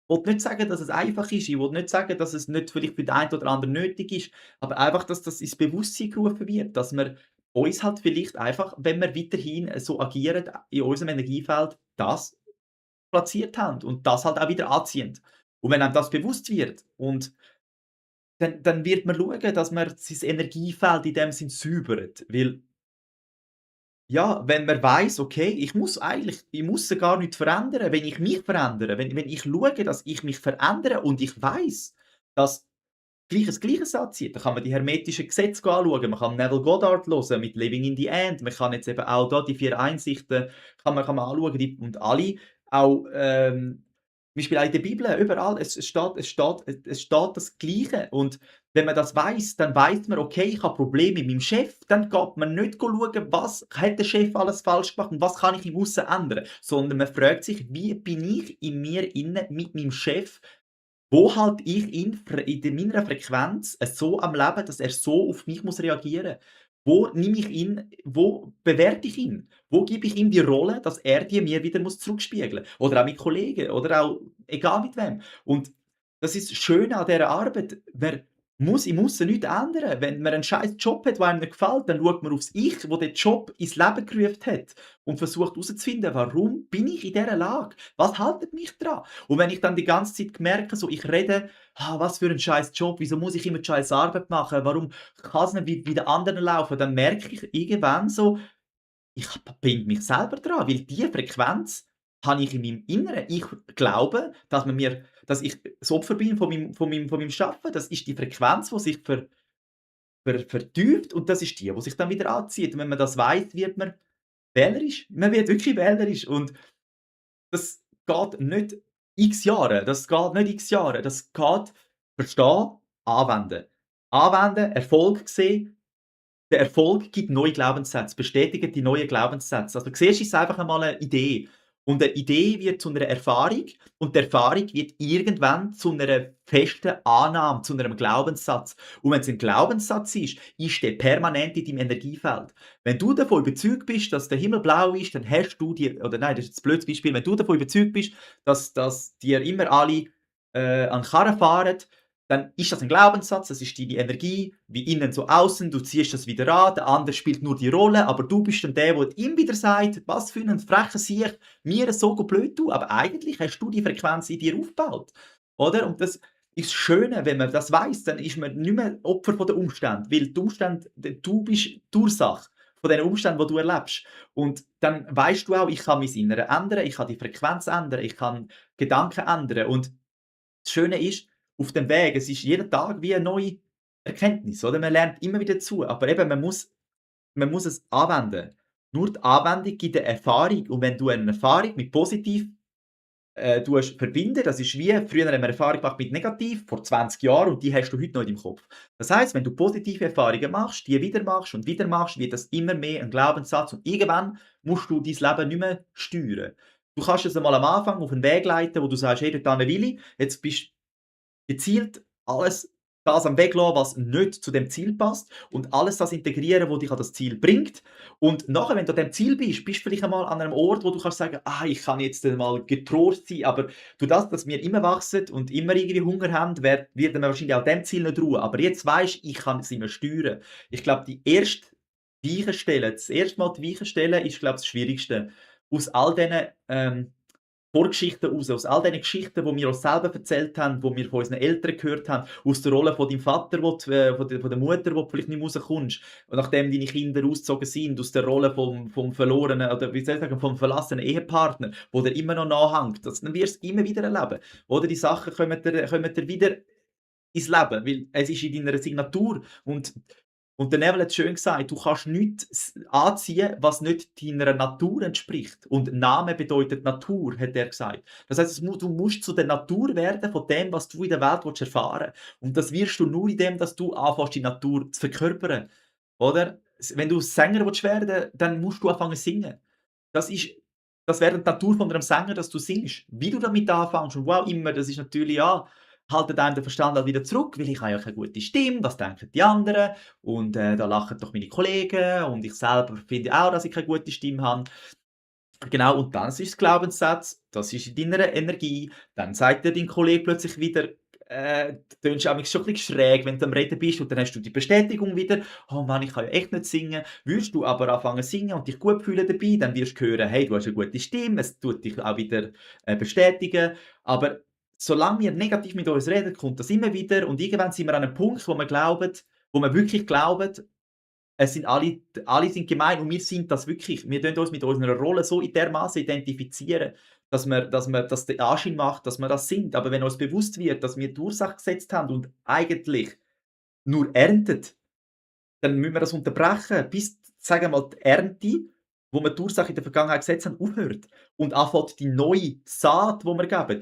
S1: Ich will nicht sagen, dass es einfach ist, ich will nicht sagen, dass es nicht vielleicht für den einen oder anderen nötig ist, aber einfach, dass das ins Bewusstsein gerufen wird, dass wir uns halt vielleicht einfach, wenn wir weiterhin so agieren in unserem Energiefeld, das platziert haben und das halt auch wieder anziehen. Und wenn einem das bewusst wird und dann wird man schauen, dass man sein Energiefeld in dem Sinn säubert, weil ja, wenn man weiss: „Okay, ich muss ja gar nichts verändern, wenn ich mich verändere.“ Wenn ich schaue, dass ich mich verändere und ich weiss, dass Gleiches Gleiches anzieht, dann kann man die hermetischen Gesetze anschauen. Man kann Neville Goddard hören mit „Living in the End“. Man kann jetzt eben auch da die 4 Einsichten kann man anschauen, die und alle auch, zum Beispiel auch in der Bibel, überall, es steht das Gleiche. Und wenn man das weiss, dann weiss man: „Okay, ich habe Probleme mit meinem Chef.“ Dann geht man nicht schauen, was hat der Chef alles falsch gemacht und was kann ich im Aussen ändern, sondern man fragt sich: „Wie bin ich in mir innen mit meinem Chef, wo halt ich ihn in meiner Frequenz so am Leben, dass er so auf mich muss reagieren?“ wo bewerte ich ihn? Wo gebe ich ihm die Rolle, dass er die mir wieder muss zurückspiegeln muss? Oder auch mit Kollegen oder auch egal mit wem. Und das ist das Schöne an dieser Arbeit. Man muss im Aussen nichts ändern. Wenn man einen scheiß Job hat, der einem nicht gefällt, dann schaut man aufs Ich, wo den Job ins Leben gerufen hat und versucht herauszufinden: „Warum bin ich in dieser Lage? Was haltet mich dran?“ Und wenn ich dann die ganze Zeit merke, so ich rede: was für ein scheiß Job, wieso muss ich immer die scheiß Arbeit machen? Warum kann's nicht wie den anderen laufen?“ Dann merke ich irgendwann so, ich binde mich selber dran, weil diese Frequenz habe ich in meinem Inneren. Ich glaube, dass ich das Opfer bin von meinem Schaffen. Das ist die Frequenz, die sich vertieft und das ist die, die sich dann wieder anzieht. Und wenn man das weiss, wird man wählerisch. Man wird wirklich wählerisch und das geht nicht X Jahre. Das geht nicht X Jahre. Das geht verstehen, anwenden. Anwenden, Erfolg sehen. Der Erfolg gibt neue Glaubenssätze, bestätigt die neuen Glaubenssätze. Also, zuerst ist es einfach einmal 'ne Idee und 'ne Idee wird zu 'ner Erfahrung und die Erfahrung wird irgendwann zu 'ner festen Annahme, zu 'nem Glaubenssatz. Und wenn's 'n Glaubenssatz ist der permanent in deinem Energiefeld. Wenn du davon überzeugt bist, dass der Himmel blau ist, dann hast du die oder nein, das ist jetzt 'n blödes Beispiel. Wenn du davon überzeugt bist, dass dir immer alle, an Karren fahren, dann ist das ein Glaubenssatz, das ist deine Energie, wie innen so außen, du ziehst das wieder an, der andere spielt nur die Rolle, aber du bist dann der ihm wieder sagt: „Was für 'n frecher Siech, mir so blöd tun.“ Aber eigentlich hast du die Frequenz in dir aufgebaut, oder? Und das ist das Schöne, wenn man das weiss, dann ist man nicht mehr Opfer von den Umständen, weil die Umstände du bist die Ursache von den Umständen, die du erlebst. Und dann weisst du auch, ich kann mein Inneres ändern, ich kann die Frequenz ändern, ich kann Gedanken ändern und das Schöne ist, auf dem Weg, es ist jeden Tag wie 'ne neue Erkenntnis, oder? Man lernt immer wieder dazu, aber eben, man muss es anwenden. Nur die Anwendung gibt 'ne Erfahrung und wenn du eine Erfahrung mit positiv, tust verbinden, das ist wie früher haben wir eine Erfahrung gemacht mit negativ, vor 20 Jahren und die hast du heute noch in deinem Kopf. Das heisst, wenn du positive Erfahrungen machst, die wieder machst, wird das immer mehr ein Glaubenssatz und irgendwann musst du dein Leben nicht mehr steuern. Du kannst es einmal am Anfang auf 'n Weg leiten, wo du sagst: „Hey, dort will ich.“ Jetzt bist gezielt alles das am weglassen, was nicht zu dem Ziel passt und alles das integrieren, wo dich an das Ziel bringt. Und nachher, wenn du an dem Ziel bist du vielleicht einmal an einem Ort, wo du kannst sagen: ich kann jetzt mal getrost sein.“ Aber durch das, dass wir immer wachsen und immer irgendwie Hunger haben, werden wir wahrscheinlich an dem Ziel nicht ruhen. Aber jetzt weisst ich kann es immer steuern. Ich glaube, die erste Weiche stellen das erste Mal die Weiche stellen ist, glaube ich, das Schwierigste. Aus all diesen, Vorgeschichten raus, aus all diesen Geschichten, die wir uns selber erzählt haben, die wir von unseren Eltern gehört haben, aus der Rolle von deinem Vater, wo du von der Mutter, wo du vielleicht nicht mehr rauskommst, und nachdem deine Kinder ausgezogen sind, aus der Rolle vom verlorenen oder wie soll ich sagen, vom verlassenen Ehepartner, wo dir immer noch nachhängt. Dann wirst du immer wieder erleben. Oder die Sachen kommen dir wieder ins Leben, weil es ist in deiner Signatur und der Neville hat schön gesagt, du kannst nichts anziehen, was nicht deiner Natur entspricht. Und Name bedeutet Natur, hat er gesagt. Das heißt, du musst zu der Natur werden von dem, was du in der Welt erfahren willst. Und das wirst du nur in dem, dass du anfängst, die Natur zu verkörpern. Oder? Wenn du Sänger werden willst, dann musst du anfangen zu singen. Das ist das wäre die Natur von einem Sänger, dass du singst. Wie du damit anfängst und wo auch immer, das ist natürlich ja, haltet einem der Verstand halt wieder zurück, weil ich habe ja keine gute Stimme, was denken die anderen? Und, da lachen doch meine Kollegen und ich selber finde auch, dass ich keine gute Stimme habe. Genau, und dann ist es Glaubenssatz, das ist in deiner Energie. Dann sagt dir dein Kollege plötzlich wieder, du tönst manchmal schon ein bisschen schräg, wenn du am Reden bist und dann hast du die Bestätigung wieder: „Oh Mann, ich kann ja echt nicht singen.“ Würdest du aber anfangen zu singen und dich gut fühlen dabei, dann wirst du hören: „Hey, du hast eine gute Stimme.“ Es tut dich auch wieder, bestätigen. Aber solange wir negativ mit uns reden, kommt das immer wieder und irgendwann sind wir an einem Punkt, wo wir wirklich glauben, es sind alle sind gemein und wir sind das wirklich. Wir tun uns mit unserer Rolle so in dermaßen identifizieren, dass wir das den Anschein macht, dass wir das sind. Aber wenn uns bewusst wird, dass wir die Ursache gesetzt haben und eigentlich nur erntet, dann müssen wir das unterbrechen, bis, sagen wir mal, die Ernte, wo wir die Ursache in der Vergangenheit gesetzt haben, aufhört und anfängt die neue Saat, die wir geben,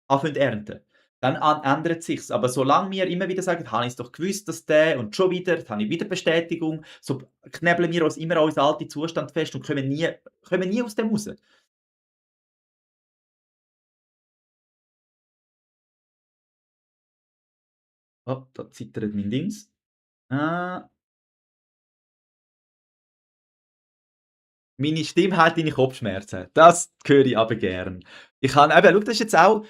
S1: anfängt ernten. Dann ändert sich's. Aber solange wir immer wieder sagen: „Habe ich's doch gewusst, dass der“ und schon wieder, jetzt habe ich wieder Bestätigung, so knebeln wir uns immer an unseren alten Zustand fest und kommen nie aus dem raus. Oh, da zittert mein Dings. Äh Meine Stimme hat deine Kopfschmerzen. Das höre ich aber gern. Ich habe eben schau, das ist jetzt auch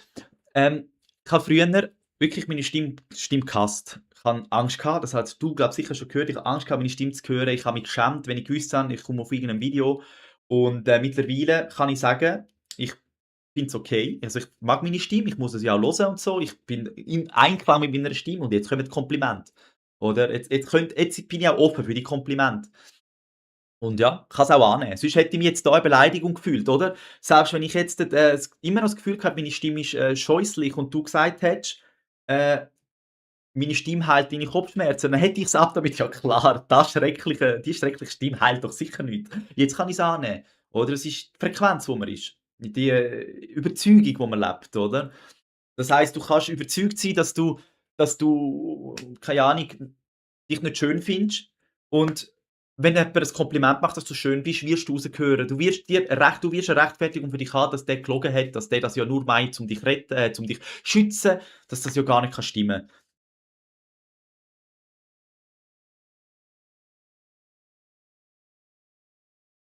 S1: ich habe früher wirklich meine Stimme gehasst. Ich habe Angst gehabt, das hast du, glaube ich, sicher schon gehört. Ich habe Angst gehabt, meine Stimme zu hören. Ich habe mich geschämt, wenn ich gewusst habe, ich komme auf irgendein Video. Und, mittlerweile kann ich sagen, ich finde es okay. Also, ich mag meine Stimme, ich muss es ja auch hören und so. Ich bin im Einklang mit meiner Stimme und jetzt kommen die Komplimente, oder? Jetzt bin ich auch offen für die Komplimente. Und ja, kann's auch annehmen. Sonst hätte ich mich jetzt da 'ne Beleidigung gefühlt, oder? Selbst wenn ich jetzt, immer noch das Gefühl gehabt, meine Stimme ist, scheußlich und du gesagt hättest, äh, meine Stimme heilt deine Kopfschmerzen, dann hätte ich's auch damit ja klar, die schreckliche Stimme heilt doch sicher nicht. Jetzt kann ich's annehmen, oder? Es ist die Frequenz, wo man ist, die, Überzeugung, wo man lebt, oder? Das heisst, du kannst überzeugt sein, dass du, keine Ahnung, dich nicht schön findest und wenn jemand ein Kompliment macht, dass du schön bist, wirst du raushören. Du wirst eine Rechtfertigung für dich haben, dass der gelogen hat, dass der das ja nur meint, um dich retten um dich schützen, dass das ja gar nicht kann stimmen.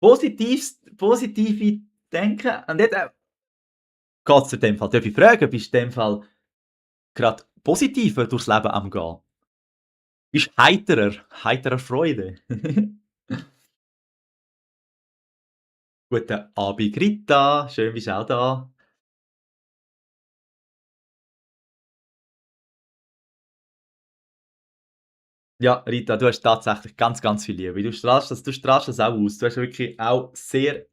S1: Positive Denken und nicht, geht's dir in dem Fall darf ich fragen, bist du in dem Fall grad positiver durchs Leben am Gehen? Bist heiterer Freude? Guten Abend, Rita, schön bist du auch da. Ja, Rita, du hast tatsächlich ganz, ganz viel Liebe. Du strahlst das auch aus. Du hast wirklich auch sehr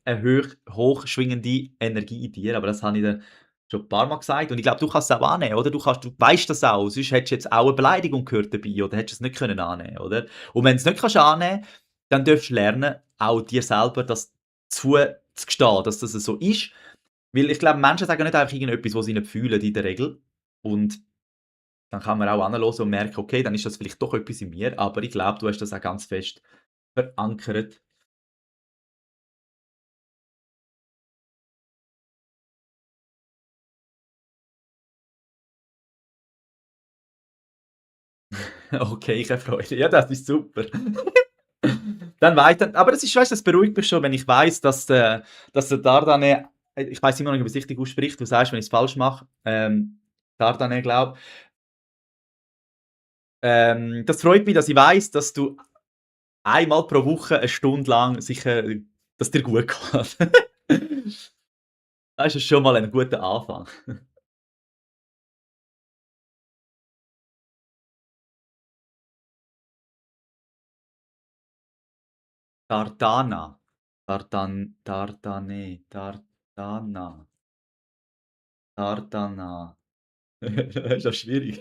S1: hochschwingende Energie in dir, aber das habe ich dir schon ein paar Mal gesagt und ich glaube, du kannst es auch annehmen, oder? Du weißt das auch, sonst hättest du jetzt auch eine Beleidigung gehört dabei oder hättest es nicht können annehmen, oder? Und wenn du's nicht kannst annehmen, dann darfst du lernen, auch dir selber das zugestehen, dass das so ist. Weil ich glaube, Menschen sagen nicht einfach irgendetwas, was sie nicht fühlen in der Regel und dann kann man auch hinhören und merken: „Okay, dann ist das vielleicht doch etwas in mir“, aber ich glaube, du hast das auch ganz fest verankert. Okay, keine Freude. Ja, das ist super. Dann weiter aber das ist weißt du, das beruhigt mich schon, wenn ich weiss, dass der Dardane ich weiss immer noch nicht, ob ich's richtig ausspricht, du sagst, wenn ich's falsch mache, Dardane glaube. Das freut mich, dass ich weiss, dass du einmal pro Woche 'ne Stunde lang sicher dass dir gut geht. Das ist schon mal ein guter Anfang. Dardana, Dardana, Dardana. Das ist ja schwierig.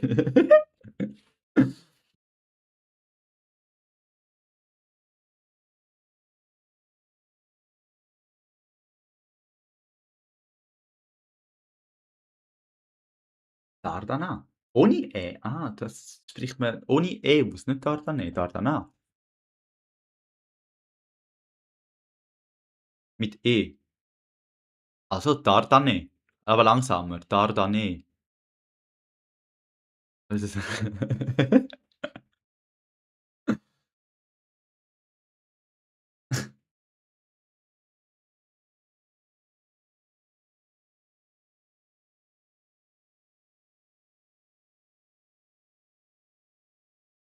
S1: Dardana. Ohne E. Ah, das spricht man ohne E aus, nicht Dardane, Dardana. Mit E. Also Dardane, aber langsamer. Dardane. Das ist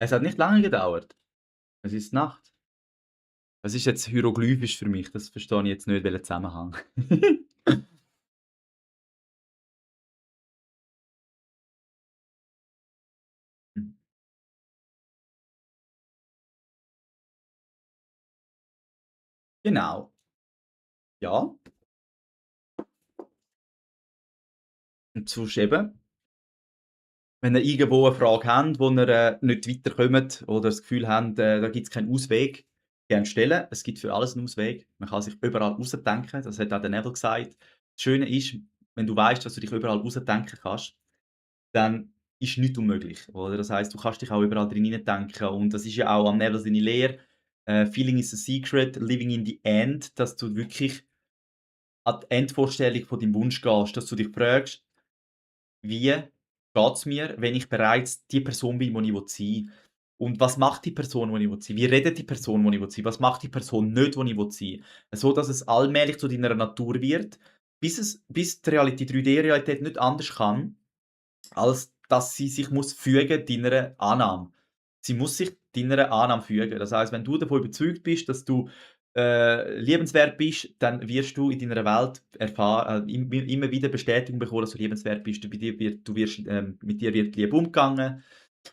S1: Es hat nicht lange gedauert. Es ist Nacht. Das ist jetzt hieroglyphisch für mich, das verstehe ich jetzt nicht, welchen Zusammenhang. Genau, ja. Und sonst eben wenn ihr irgendwo 'ne Frage habt, wo ihr, nicht weiterkommt oder das Gefühl habt, da gibt's keinen Ausweg, gerne stellen. Es gibt für alles 'n Ausweg. Man kann sich überall rausdenken, das hat auch der Neville gesagt. Das Schöne ist, wenn du weißt, dass du dich überall rausdenken kannst, dann ist nichts unmöglich, oder? Das heisst, du kannst dich auch überall drin hineindenken und das ist ja auch am Neville seine Lehre, „Feeling is the secret, living in the end“, dass du wirklich an die Endvorstellung von deinem Wunsch gehst, dass du dich fragst: „Wie geht's mir, wenn ich bereits die Person bin, die ich sein will?“ Und was macht die Person, die ich sein will? Wie redet die Person, die ich sein will? Was macht die Person nicht, die ich sein will? So, dass es allmählich zu deiner Natur wird, bis die 3D-Realität nicht anders kann, als dass sie sich muss fügen deiner Annahme. Sie muss sich deiner Annahme fügen. Das heisst, wenn du davon überzeugt bist, dass du, liebenswert bist, dann wirst du in deiner Welt immer wieder Bestätigung bekommen, dass du liebenswert bist. Du wirst, mit dir wird lieb umgegangen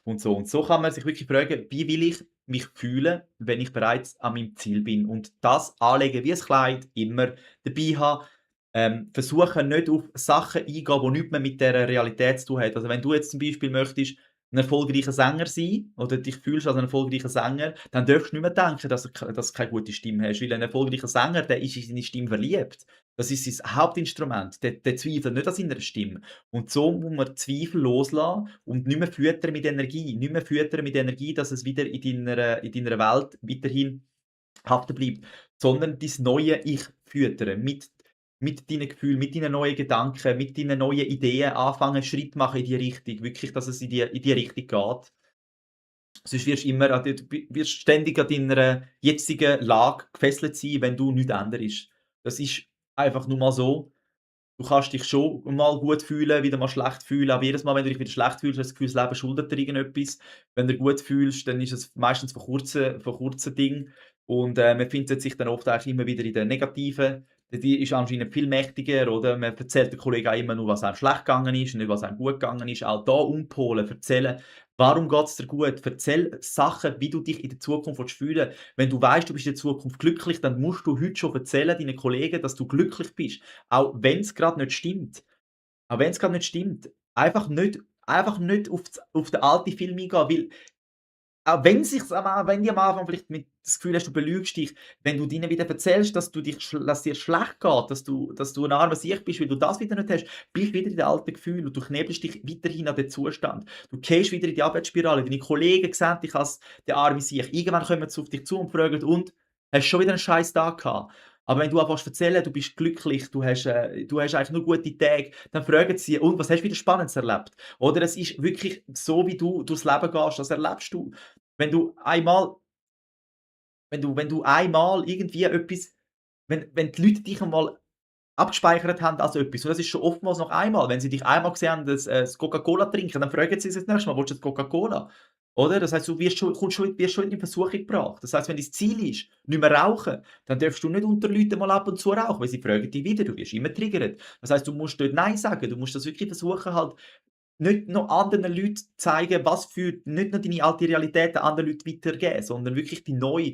S1: und so. Und so kann man sich wirklich fragen: „Wie will ich mich fühlen, wenn ich bereits an meinem Ziel bin?“ Und das anlegen wie 'n Kleid, immer dabei haben, versuchen nicht auf Sachen eingehen, die nichts mehr mit dieser Realität zu tun haben. Also, wenn du jetzt zum Beispiel möchtest 'n erfolgreicher Sänger sein oder dich fühlst als ein erfolgreicher Sänger, dann darfst du nicht mehr denken, dass du keine gute Stimme hast, weil ein erfolgreicher Sänger, der ist in seine Stimme verliebt. Das ist sein Hauptinstrument. Der zweifelt nicht an seiner Stimme. Und so muss man Zweifel loslassen und nicht mehr füttern mit Energie. Nicht mehr füttern mit Energie, dass es wieder in deiner Welt weiterhin haften bleibt, sondern dein neue Ich füttern mit deinen Gefühlen, mit deinen neuen Gedanken, mit deinen neuen Ideen anfangen, Schritt machen in die Richtung, wirklich, dass es in die Richtung geht. Sonst wirst du immer wirst ständig an deiner jetzigen Lage gefesselt sein, wenn du nichts änderst. Das ist einfach nur mal so. Du kannst dich schon mal gut fühlen, wieder mal schlecht fühlen, aber jedes Mal, wenn du dich wieder schlecht fühlst, hast du das Gefühl, das Leben schuldet dir irgendetwas. Wenn du gut fühlst, dann ist es meistens von kurzen Dingen und, man findet sich dann oft eigentlich immer wieder in den Negativen. Die ist anscheinend viel mächtiger, oder? Man erzählt den Kollegen auch immer nur, was einem schlecht gegangen ist, nicht was einem gut gegangen ist. Auch da umpolen, erzählen: „Warum geht's dir gut?“ Erzähl Sachen, wie du dich in der Zukunft fühlen willst. Wenn du weißt, du bist in der Zukunft glücklich, dann musst du heute schon erzählen deinen Kollegen, dass du glücklich bist. Auch wenn's grad nicht stimmt. Auch wenn's grad nicht stimmt. Einfach nicht auf den alten Film eingehen, weil auch wenn die am Anfang vielleicht mit das Gefühl hast, du belügst dich, wenn du denen wieder erzählst, dass dir schlecht geht, dass du 'n armer Siech bist, weil du das wieder nicht hast, bist du wieder in den alten Gefühlen und du knebelst dich weiterhin an den Zustand. Du gehst wieder in die Abwärtsspirale. Deine Kollegen sehen dich als der arme Siech. Irgendwann kommen sie auf dich zu und fragen: „Und, hast du schon wieder 'n scheiß Tag gehabt?“ Aber wenn du anfängst zu erzählen, du bist glücklich, du hast eigentlich nur gute Tage, dann fragen sie: „Und, was hast du wieder Spannendes erlebt?“ Oder es ist wirklich so, wie du durchs Leben gehst, das erlebst du. Wenn du einmal wenn du einmal irgendwie etwas wenn die Leute dich einmal abgespeichert haben als etwas, und das ist schon oftmals noch einmal, wenn sie dich einmal gesehen haben, das Coca-Cola trinken, dann fragen sie sich das nächste Mal: „Willst du jetzt Coca-Cola?“ Oder? Das heisst, du wirst schon in Versuchung gebracht. Das heisst, wenn dein Ziel ist, nicht mehr rauchen, dann darfst du nicht unter Leuten mal ab und zu rauchen, weil sie fragen dich wieder, du wirst immer triggert. Das heisst, du musst dort „Nein“ sagen. Du musst das wirklich versuchen halt nicht noch anderen Leuten zeigen, was für nicht nur deine alte Realität den anderen Leuten weitergeben, sondern wirklich die neue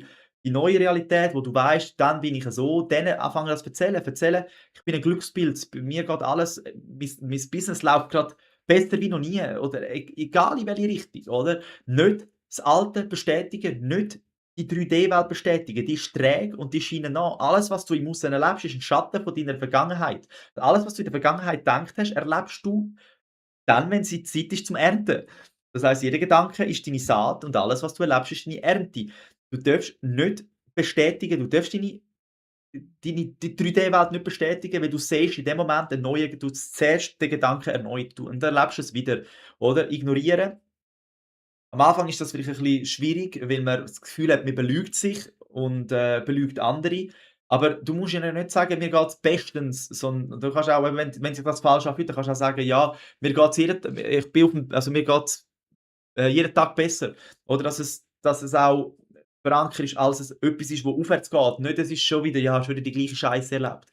S1: Realität, wo du weißt, dann bin ich so, denen anfangen das zu erzählen: „Ich bin ein Glückspilz, bei mir geht alles mein Business läuft grad besser wie noch nie“, oder egal in welche Richtung, oder? Nicht das Alte bestätigen, nicht die 3D-Welt bestätigen, die ist träge und die scheinen nach. Alles, was du im Aussen erlebst, ist ein Schatten von deiner Vergangenheit. Alles, was du in der Vergangenheit gedacht hast, erlebst du dann, wenn die Zeit ist zum Ernten. Das heisst, jeder Gedanke ist deine Saat und alles, was du erlebst, ist deine Ernte. Du darfst nicht bestätigen, du darfst die 3D-Welt nicht bestätigen, weil du siehst in dem Moment du siehst den Gedanken erneut und dann erlebst du es wieder, oder? Ignorieren. Am Anfang ist das vielleicht ein bisschen schwierig, weil man das Gefühl hat, man belügt sich und, belügt andere. Aber du musst ihnen nicht sagen: „Mir geht's bestens“, sondern du kannst auch, wenn sich das falsch anfühlt, dann kannst du auch sagen: „Ja, mir geht's, jeden Tag besser.“ Oder dass es auch verankert ist, als es etwas ist, wo aufwärts geht. Nicht, es ist schon wieder hast wieder die gleiche Scheiße erlebt.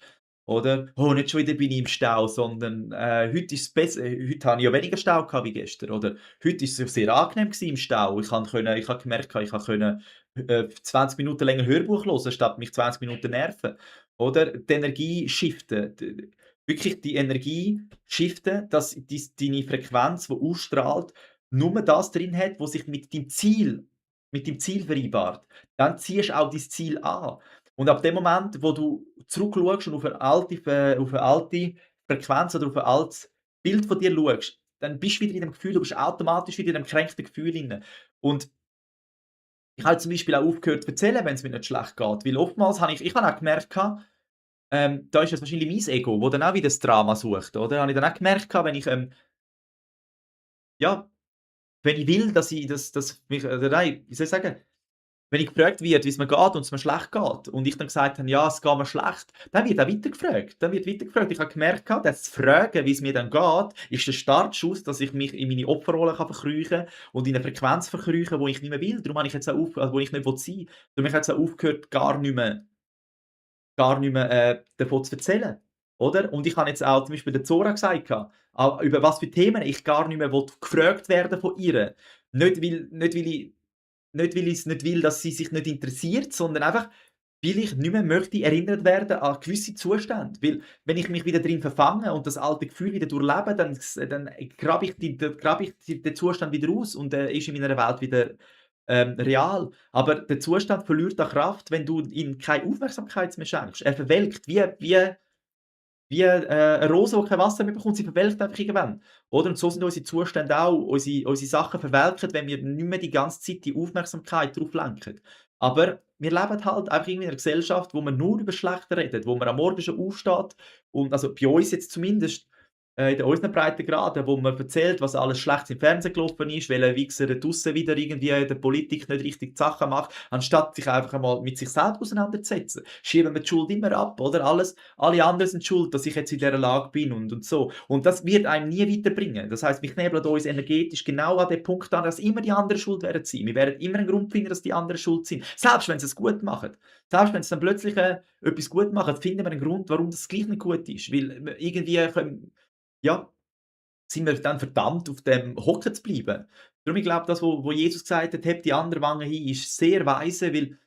S1: Oder: „Oh, nicht schon wieder bin ich im Stau“, sondern, „Heute ist es besser heute habe ich ja weniger Stau gehabt wie gestern.“ Oder: „Heute ist es sehr angenehm gewesen im Stau. Ich habe gemerkt, ich konnte, 20 Minuten länger Hörbuch hören, statt mich 20 Minuten nerven.“ Oder die Energie shiften. Wirklich die Energie shiften, dass deine Frequenz, die ausstrahlt, nur das drin hat, was sich mit dem Ziel vereinbart. Dann ziehst du auch dein Ziel an. Und ab dem Moment, wo du zurückschaust und auf eine alte Frequenz oder auf ein altes Bild von dir schaust, dann bist du wieder in dem Gefühl, du bist automatisch wieder in dem gekränkten Gefühl drin. Und ich habe zum Beispiel auch aufgehört zu erzählen, wenn es mir nicht schlecht geht, weil oftmals habe auch gemerkt da ist es wahrscheinlich mein Ego, wo dann auch wieder das Drama sucht, oder? Habe ich dann auch gemerkt wenn ich, ja wenn ich will, dass mich oder nein, wie soll ich sagen, wenn ich gefragt werde, wie's mir geht und es mir schlecht geht und ich dann gesagt habe: „Ja, es geht mir schlecht“, dann wird auch weitergefragt. Dann wird weitergefragt. Ich habe gemerkt gehabt, das Fragen, wie's mir dann geht, ist der Startschuss, dass ich mich in meine Opferrolle verkriechen kann und in 'ne Frequenz verkriechen, wo ich nicht mehr will. Darum habe ich jetzt auch wo ich nicht sein will. Darum habe ich jetzt auch aufgehört, gar nicht mehr, davon zu erzählen, oder? Und ich habe jetzt auch zum Beispiel der Zora gesagt gehabt, über was für Themen ich gar nicht mehr gefragt werden von ihr. Nicht, weil ich's nicht will, dass sie sich nicht interessiert, sondern einfach, weil ich nicht mehr möchte erinnert werden an gewisse Zustände. Weil, wenn ich mich wieder drin verfange und das alte Gefühl wieder durchlebe, dann grabe ich den Zustand wieder aus und er ist in meiner Welt wieder, real. Aber der Zustand verliert an Kraft, wenn du ihm keine Aufmerksamkeit mehr schenkst. Er verwelkt wie 'ne Rose, die kein Wasser mehr bekommt, sie verwelkt einfach irgendwann, oder? Und so sind unsere Zustände auch. Unsere Sachen verwelken, wenn wir nicht mehr die ganze Zeit die Aufmerksamkeit drauf lenken. Aber wir leben halt einfach irgendwie in einer Gesellschaft, wo man nur über Schlechte redet, wo man am Morgen schon aufsteht und also bei uns jetzt zumindest, in unseren Breitengraden, wo man erzählt, was alles Schlechtes im Fernsehen gelaufen ist, welcher Wichser da draussen wieder irgendwie in der Politik nicht richtig die Sachen macht, anstatt sich einfach einmal mit sich selbst auseinanderzusetzen. Schieben wir die Schuld immer ab, oder? Alle anderen sind schuld, dass ich jetzt in dieser Lage bin und so. Und das wird einem nie weiterbringen. Das heisst, wir knebeln uns energetisch genau an den Punkt an, dass immer die anderen schuld werden sein. Wir werden immer einen Grund finden, dass die anderen schuld sind. Selbst wenn sie es gut machen. Selbst wenn sie dann plötzlich etwas gut machen, finden wir einen Grund, warum das gleich nicht gut ist. Weil irgendwie können, ja, sind wir dann verdammt, auf dem hocken zu bleiben. Darum, ich glaube, das, wo Jesus gesagt hat: „Hebt die andere Wange hin“, ist sehr weise, weil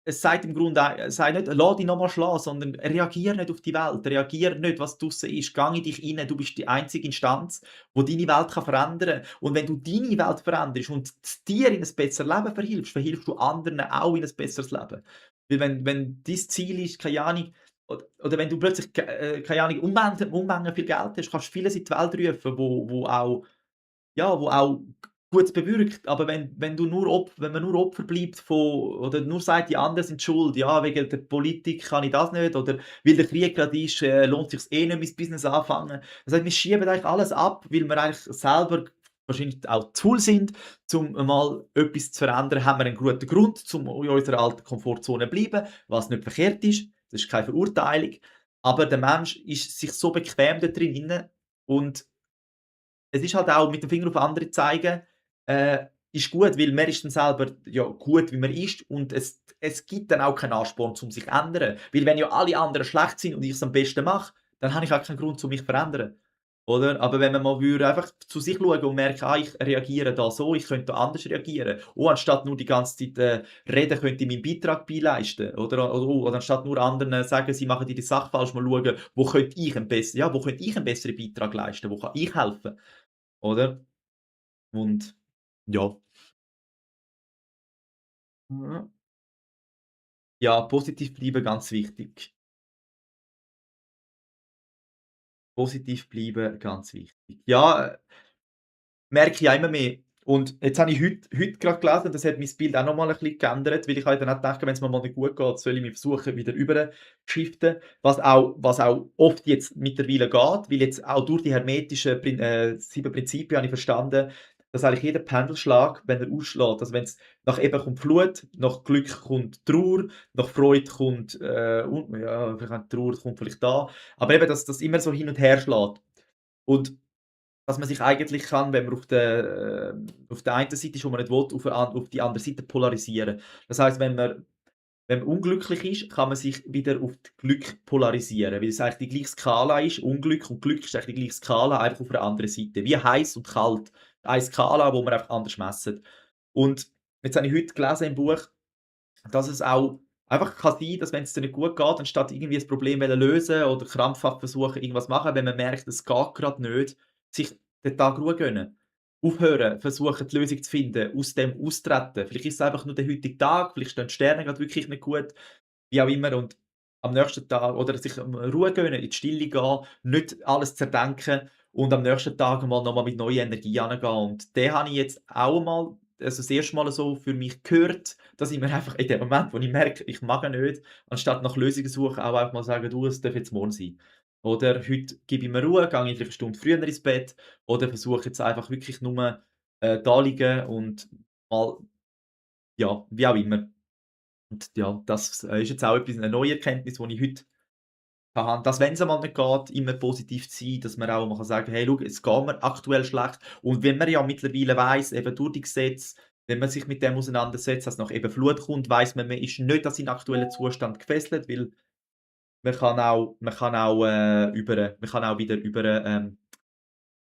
S1: es sagt im Grunde sagt nicht: „Lass dich noch mal schlagen“, sondern reagiere nicht auf die Welt, reagiere nicht, was draussen ist. Geh in dich rein, du bist die einzige Instanz, die deine Welt verändern kann. Und wenn du deine Welt veränderst und dir in ein besseres Leben verhilfst, verhilfst du anderen auch in ein besseres Leben. Weil wenn dein Ziel ist, keine Ahnung, oder wenn du plötzlich, keine Ahnung, Unmengen viel Geld hast, kannst du vieles in die Welt rufen, wo auch Gutes bewirkt. Aber wenn man nur Opfer bleibt von oder nur sagt, die anderen sind schuld, ja, wegen der Politik kann ich das nicht oder weil der Krieg grad ist, lohnt sich's eh nicht, mein Business anfangen. Das heißt, wir schieben eigentlich alles ab, weil wir eigentlich selber wahrscheinlich auch zu faul sind, um mal etwas zu verändern, haben wir einen guten Grund, um in unserer alten Komfortzone zu bleiben, was nicht verkehrt ist. Das ist keine Verurteilung. Aber der Mensch ist sich so bequem da drin und es ist halt auch mit dem Finger auf andere zeigen, ist gut, weil man ist dann selber ja gut, wie man ist und es gibt dann auch keinen Ansporn, um sich zu ändern. Weil wenn ja alle anderen schlecht sind und ich es am besten mache, dann habe ich auch keinen Grund, um mich zu verändern, oder? Aber wenn man mal würde einfach zu sich schauen und merken: „Ah, ich reagiere da so, ich könnte da anders reagieren.“ Oh, anstatt nur die ganze Zeit, reden, könnte ich meinen Beitrag beileisten, oder anstatt nur anderen sagen, sie machen die Sache falsch, mal schauen, wo könnte ich einen besseren Beitrag leisten, wo kann ich helfen? Oder? Und ja. Mhm. Ja, positiv bleiben, ganz wichtig. Positiv bleiben, ganz wichtig. Ja, merke ich auch immer mehr. Und jetzt habe ich heute grad gelesen, das hat mein Bild auch noch mal 'n bisschen geändert, weil ich habe dann auch gedacht, wenn's mir mal nicht gut geht, soll ich mich versuchen, wieder rüberzuschiften, was auch oft jetzt mittlerweile geht, weil jetzt auch durch die hermetischen 7 Prinzipien habe ich verstanden, dass eigentlich jeder Pendelschlag, wenn er ausschlägt, also wenn's nach Eben kommt Flut, nach Glück kommt Trauer, nach Freude kommt, ja, vielleicht Trauer kommt vielleicht da, aber eben, dass das immer so hin und her schlägt. Und dass man sich eigentlich kann, wenn man auf der einen Seite ist, wo man nicht will, auf die andere Seite polarisieren. Das heisst, wenn man unglücklich ist, kann man sich wieder auf das Glück polarisieren, weil es eigentlich die gleiche Skala ist. Unglück und Glück ist eigentlich die gleiche Skala, einfach auf einer anderen Seite. Wie heiß und kalt. Eine Skala, wo man einfach anders messen. Und jetzt habe ich heute gelesen im Buch, dass es auch einfach kann sein, dass wenn es dir nicht gut geht, anstatt irgendwie das Problem lösen oder krampfhaft versuchen, irgendwas machen, wenn man merkt, es geht grad nicht, sich den Tag Ruhe gönnen. Aufhören, versuchen, die Lösung zu finden, aus dem austreten. Vielleicht ist es einfach nur der heutige Tag, vielleicht stehen die Sterne grad wirklich nicht gut, wie auch immer. Und am nächsten Tag oder sich, Ruhe gönnen, in die Stille gehen, nicht alles zerdenken und am nächsten Tag mal noch mal mit neuer Energie angehen. Und den habe ich jetzt auch mal das erste Mal so für mich gehört, dass ich mir einfach in dem Moment, wo ich merke, ich mag ihn nicht, anstatt nach Lösungen suchen, auch einfach mal sagen: „Du, es darf jetzt morgen sein.“ Oder: „Heute gebe ich mir Ruhe, gehe ich vielleicht 'ne Stunde früher ins Bett“, oder versuche jetzt einfach wirklich nur, da liegen und mal ja, wie auch immer. Und ja, das, ist jetzt auch etwas 'ne neue Erkenntnis, die ich heute habe, dass wenn's einmal nicht geht, immer positiv zu sein, dass man auch mal kann sagen: „Hey, schau, es geht mir aktuell schlecht.“ Und wenn man ja mittlerweile weiss, eben durch die Gesetze, wenn man sich mit dem auseinandersetzt, dass nach eben Flut kommt, weiss man, man ist nicht an seinen aktuellen Zustand gefesselt, weil man kann auch wieder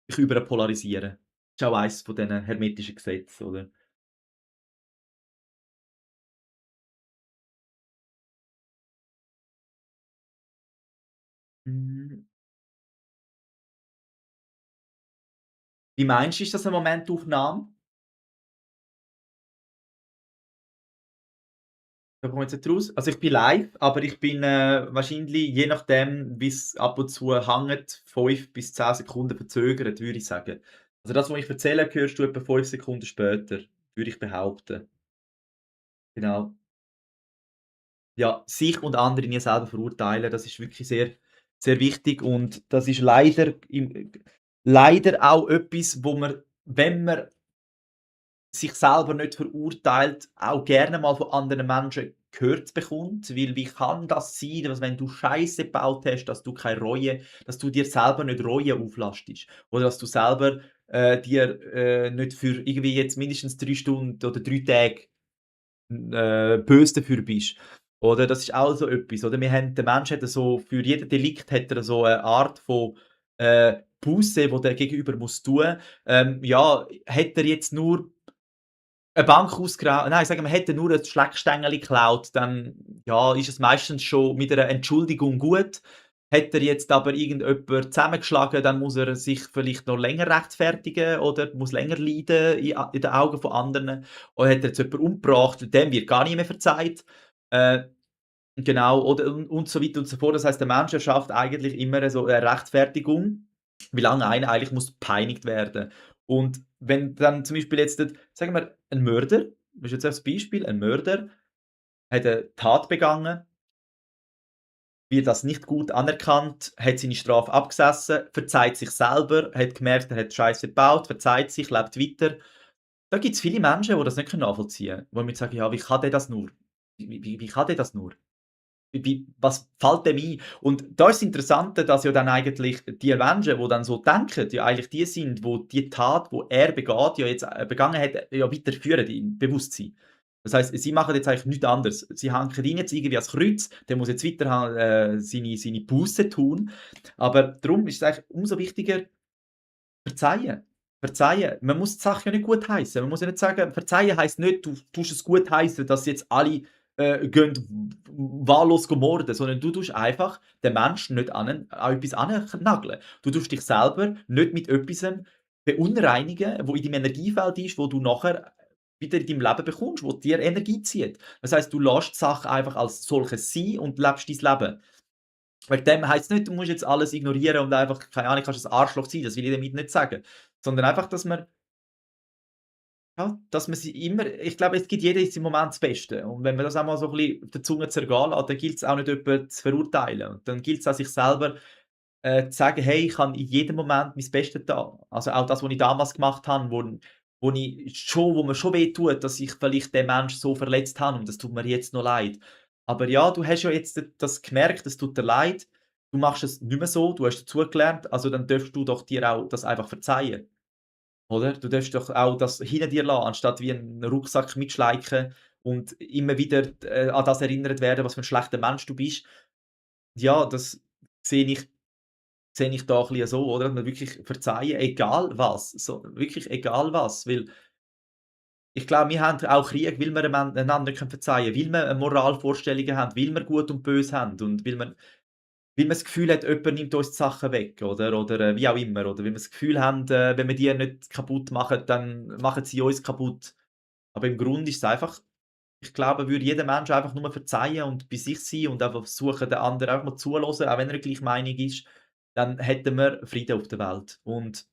S1: sich überpolarisieren. Das ist auch eins von diesen hermetischen Gesetzen, oder? Hm, wie meinst du, ist das 'ne Momentaufnahme? Da komme ich jetzt nicht raus. Also, ich bin live, aber ich bin, wahrscheinlich, je nachdem, wie's ab und zu hängt, 5 bis 10 Sekunden verzögert, würde ich sagen. Also, das, was ich erzähle, hörst du etwa 5 Sekunden später, würde ich behaupten. Genau. Ja, sich und andere nie selber verurteilen, das ist wirklich sehr, sehr wichtig und das ist leider auch etwas, wo man, wenn man sich selber nicht verurteilt, auch gerne mal von anderen Menschen gehört bekommt, weil wie kann das sein, dass wenn du Scheiße gebaut hast, dass du dir selber nicht Reue auflastest oder dass du selber, dir, nicht für irgendwie jetzt mindestens 3 Stunden oder 3 Tage böse dafür bist. Oder das ist auch so etwas, oder? Der Mensch hat so für jeden Delikt hat er so eine Art von, Buße, wo der Gegenüber muss tun. Ja, hat er jetzt nur 'ne Bank nein, sagen wir, hätte nur 'n Schleckstängeli geklaut, dann, ja, ist es meistens schon mit einer Entschuldigung gut. Hat er jetzt aber irgendjemand zusammengeschlagen, dann muss er sich vielleicht noch länger rechtfertigen oder muss länger leiden in den Augen von anderen. Oder hat er jetzt jemanden umgebracht, dem wird gar nicht mehr verzeiht. Äh, genau, oder und so weiter und so fort. Das heisst, der Mensch erschafft eigentlich immer so 'ne Rechtfertigung, wie lange einer eigentlich muss gepeinigt werden. Und wenn dann zum Beispiel jetzt sagen wir, ein Mörder, das ist jetzt als Beispiel, ein Mörder hat 'ne Tat begangen, wird das nicht gut anerkannt, hat seine Strafe abgesessen, verzeiht sich selber, hat gemerkt, er hat Scheiße gebaut, verzeiht sich, lebt weiter. Da gibt's viele Menschen, die das nicht nachvollziehen können, die mir sagen: „Ja, wie kann der das nur? Wie kann der das nur? Was fällt dem ein?“ Und da ist das Interessante, dass ja dann eigentlich die Menschen, die dann so denken, ja eigentlich die sind, wo die Tat, wo er begeht, ja jetzt, begangen hat, ja weiterführen im Bewusstsein. Das heisst, sie machen jetzt eigentlich nichts anderes. Sie hanken ihn jetzt irgendwie ans Kreuz, der muss jetzt weiter seine Buße tun. Aber darum ist es eigentlich umso wichtiger, verzeihen. Verzeihen. Man muss die Sache ja nicht gutheissen. Man muss ja nicht sagen, verzeihen heisst nicht, du tust es gutheissen, dass jetzt alle, gehen wahllos morden, sondern du tust einfach den Menschen nicht an etwas annageln. Du tust dich selber nicht mit etwasem beunreinigen, wo in deinem Energiefeld ist, wo du nachher wieder in deinem Leben bekommst, wo dir Energie zieht. Das heisst, du lässt die Sache einfach als solches sein und lebst dein Leben. Wegen dem heisst nicht, du musst jetzt alles ignorieren und einfach, keine Ahnung, kannst ein Arschloch sein, das will ich damit nicht sagen. Sondern einfach, dass man sie immer, ich glaube, es gibt jeder in seinem Moment das Beste. Und wenn man das auch mal so 'n bisschen auf der Zunge zergehen lässt, dann gilt es auch nicht, jemanden zu verurteilen. Und dann gilt es auch, sich selber, zu sagen: „Hey, ich habe in jedem Moment mein Bestes da.“ Also, auch das, was ich damals gemacht habe, wo mir schon wehtut, dass ich vielleicht den Menschen so verletzt habe und das tut mir jetzt noch leid. Aber ja, du hast ja jetzt das gemerkt, es tut dir leid. Du machst es nicht mehr so, du hast dazugelernt, also dann darfst du doch dir auch das einfach verzeihen, oder? Du darfst doch auch das hinter dir lassen, anstatt wie 'n Rucksack mitschleichen und immer wieder, an das erinnert werden, was für 'n schlechter Mensch du bist. Ja, das sehe ich sehe ich da ein bisschen so, oder? Dass man wirklich verzeihen, egal was, so wirklich egal was, weil ich glaube, wir haben auch Krieg, weil wir einander nicht verzeihen können, weil wir Moralvorstellungen haben, weil wir Gut und Böse haben und weil man das Gefühl hat, jemand nimmt uns die Sachen weg, oder, wie auch immer, oder weil wir das Gefühl haben, wenn wir die nicht kaputt machen, dann machen sie uns kaputt. Aber im Grunde ist es einfach, ich glaube, würde jeder Mensch einfach nur verzeihen und bei sich sein und einfach versuchen, den anderen einfach mal zuhören, auch wenn er gleicher Meinung ist, dann hätten wir Frieden auf der Welt und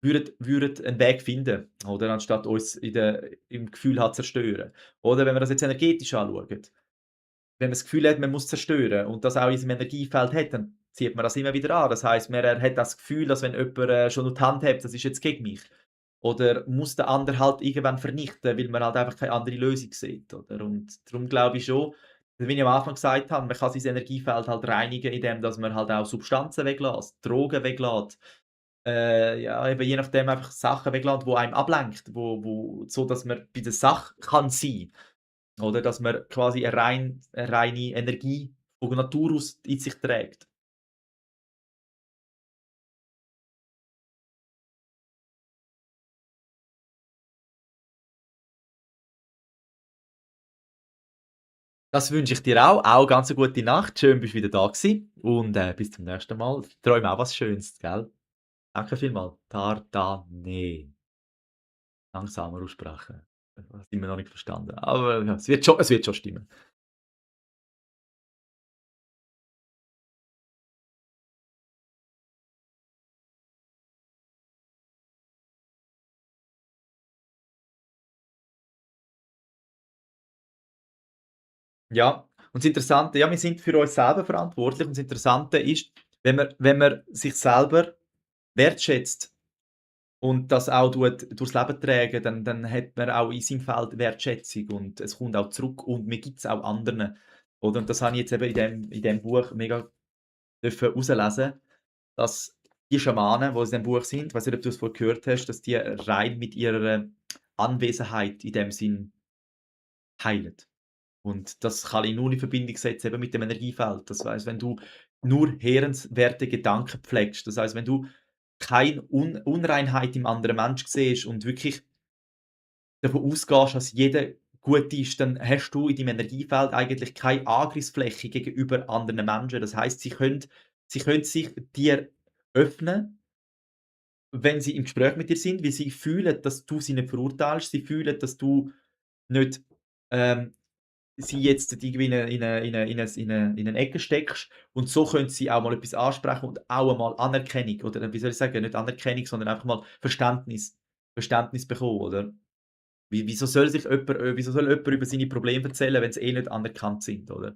S1: würden einen Weg finden, oder, anstatt uns im Gefühl halt zerstören. Oder wenn wir das jetzt energetisch anschauen, wenn man das Gefühl hat, man muss zerstören und das auch in seinem Energiefeld hat, dann zieht man das immer wieder an. Das heisst, man hat das Gefühl, dass wenn jemand, schon nur die Hand hebt, das ist jetzt gegen mich. oder muss der andere halt irgendwann vernichten, weil man halt einfach keine andere Lösung sieht, oder? Und darum glaube ich schon, wie ich am Anfang gesagt habe, man kann sein Energiefeld halt reinigen, indem dass man halt auch Substanzen weglässt, Drogen weglässt, ja, eben je nachdem einfach Sachen weglässt, wo einem ablenkt, wo so, dass man bei der Sache kann sein, oder? Dass man quasi eine reine Energie von Natur aus in sich trägt. Das wünsche ich dir auch. Auch ganz 'ne gute Nacht. Schön bist du wieder da gewesen und, bis zum nächsten Mal. Träume auch was Schönes, gell? Danke vielmals. Tardane. Langsamer aussprechen. Das haben wir noch nicht verstanden. Aber ja, es wird schon stimmen. Ja, und das Interessante ja, wir sind für uns selber verantwortlich und das Interessante ist, wenn man sich selber wertschätzt und das auch durchs Leben tragen, dann hat man auch in seinem Feld Wertschätzung und es kommt auch zurück und man gibt's auch anderen, oder? Und das habe ich jetzt eben in dem Buch mega dürfen rauslesen, dass die Schamanen, die in diesem Buch sind, ich weiss nicht, ob du es vorher gehört hast, dass die rein mit ihrer Anwesenheit in dem Sinn heilen. Und das kann ich nur in Verbindung setzen eben mit dem Energiefeld. Das heisst, wenn du nur heerenswerte Gedanken pflegst, das heisst, wenn du keine Unreinheit im anderen Mensch siehst und wirklich davon ausgehst, dass jeder gut ist, dann hast du in deinem Energiefeld eigentlich keine Angriffsfläche gegenüber anderen Menschen. Das heisst, sie können sich dir öffnen, wenn sie im Gespräch mit dir sind, weil sie fühlen, dass du sie nicht verurteilst. Sie fühlen, dass du nicht, ähm, sie jetzt irgendwie in 'ne Ecke steckst und so können sie auch mal etwas ansprechen und auch einmal Anerkennung oder wie soll ich sagen, nicht Anerkennung, sondern einfach mal Verständnis bekommen, oder? Wieso soll jemand über seine Probleme erzählen, wenn sie eh nicht anerkannt sind, oder?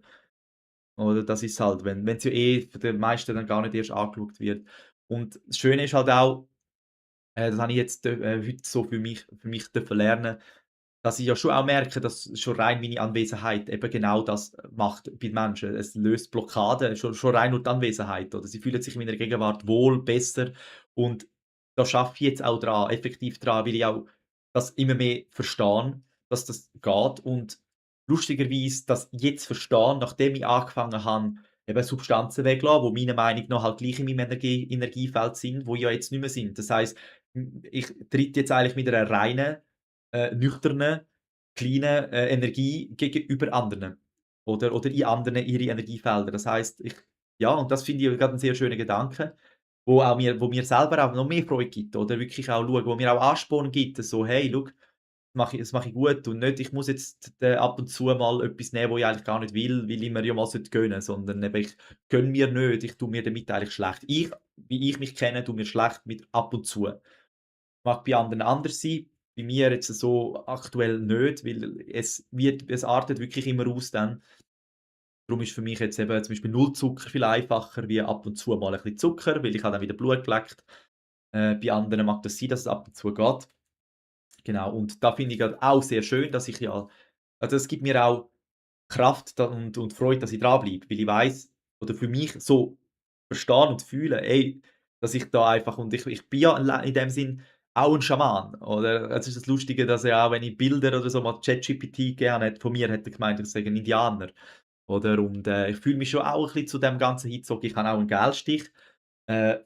S1: Oder das ist halt, wenn's ja eh von den meisten dann gar nicht erst angeschaut wird. Und das Schöne ist halt auch, das habe ich jetzt heute so für mich dürfen lernen, dass ich ja schon auch merke, dass schon rein meine Anwesenheit eben genau das macht bei Menschen. Es löst Blockaden, schon rein nur die Anwesenheit, oder? Sie fühlen sich in meiner Gegenwart wohl, besser und da schaffe ich jetzt auch dran, effektiv dran, weil ich auch das immer mehr verstehe, dass das geht und lustigerweise das jetzt verstehen, nachdem ich angefangen habe, eben Substanzen wegzulassen, die meiner Meinung nach halt gleich in meinem Energiefeld sind, wo ja jetzt nicht mehr sind. Das heisst, ich trete jetzt eigentlich mit einer reinen nüchternen, kleinen, Energie gegenüber anderen oder in anderen ihre Energiefelder. Das heisst, ja, und das finde ich grad 'n sehr schönen Gedanken, wo mir selber auch noch mehr Freude gibt, oder wirklich auch schauen, wo mir auch Ansporn gibt, so: „Hey, schau, das mache ich gut und nicht, ich muss jetzt ab und zu mal etwas nehmen, wo ich eigentlich gar nicht will, weil ich mir ja mal gönnen sollte, sondern eben ich gönne mir nicht, ich tue mir damit eigentlich schlecht. Wie ich mich kenne, tue mir schlecht mit ab und zu. Mag bei anderen anders sein, bei mir jetzt so aktuell nicht, weil es artet wirklich immer aus dann. Darum ist für mich jetzt eben zum Beispiel null Zucker viel einfacher wie ab und zu mal ein bisschen Zucker, weil ich habe dann wieder Blut geleckt. Bei anderen mag das sein, dass es ab und zu geht. Genau, und da finde ich halt auch sehr schön, dass ich ja also, es gibt mir auch Kraft da und Freude, dass ich dranbleibe, weil ich weiss oder für mich so verstehen und fühlen, ey, dass ich da einfach und ich bin ja in dem Sinn auch 'n Schaman, oder? Es ist das Lustige, dass er auch wenn ich Bilder oder so mal ChatGPT gegeben habe, von mir hat er gemeint, ich sei 'n Indianer, oder? Und, ich fühle mich schon auch 'n bisschen zu dem Ganzen hingezogen. Ich habe auch 'n Gelstich,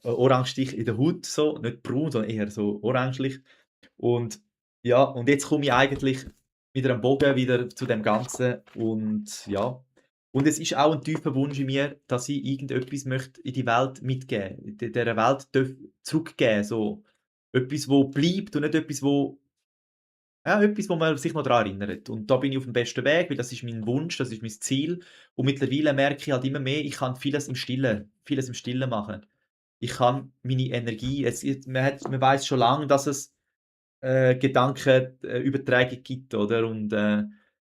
S1: Orangestich in der Haut so, nicht braun, sondern eher so orangelich. Und ja, und jetzt komme ich eigentlich mit einem Bogen wieder zu dem Ganzen und ja. Und es ist auch ein tiefer Wunsch in mir, dass ich irgendetwas möchte in die Welt mitgeben, dieser Welt zurückgeben, so. Etwas, wo bleibt und nicht etwas, wo man sich noch daran erinnert. Und da bin ich auf dem besten Weg, weil das ist mein Wunsch, das ist mein Ziel. Und mittlerweile merke ich halt immer mehr, ich kann vieles im Stillen machen. Ich kann meine Energie man weiss schon lange, dass es Gedanken Übertragung gibt, oder? Und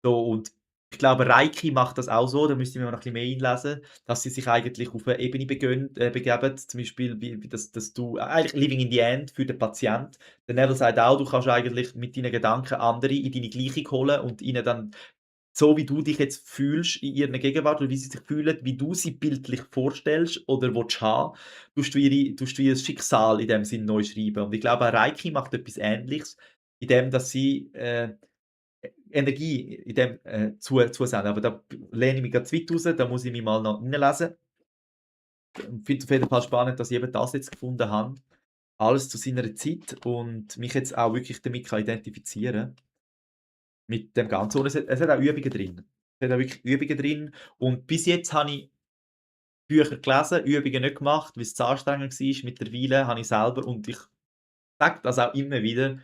S1: so und Ich glaube, Reiki macht das auch so, da müsste ich mir noch 'n bisschen mehr einlesen, dass sie sich eigentlich auf 'ne Ebene begeben, zum Beispiel wie dass du eigentlich Living in the End für den Patient. Der Neville sagt auch, du kannst eigentlich mit deinen Gedanken andere in deine Gleichung holen und ihnen dann so wie du dich jetzt fühlst in ihrer Gegenwart oder wie sie sich fühlen, wie du sie bildlich vorstellst oder willst haben, tust du ihr Schicksal in dem Sinn neu schreiben. Und ich glaube, Reiki macht etwas Ähnliches, in dass sie, Energie in dem, zusenden. Aber da lehne ich mich grad zu weit raus, da muss ich mich mal noch reinlesen. Finde es auf jeden Fall spannend, dass ich eben das jetzt gefunden habe. Alles zu seiner Zeit und mich jetzt auch wirklich damit kann identifizieren mit dem Ganzen. Und es hat auch Übungen drin. Es hat auch wirklich Übungen drin. Und bis jetzt habe ich Bücher gelesen, Übungen nicht gemacht, weil's zu anstrengend war. Mittlerweile habe ich selber und ich sage das auch immer wieder.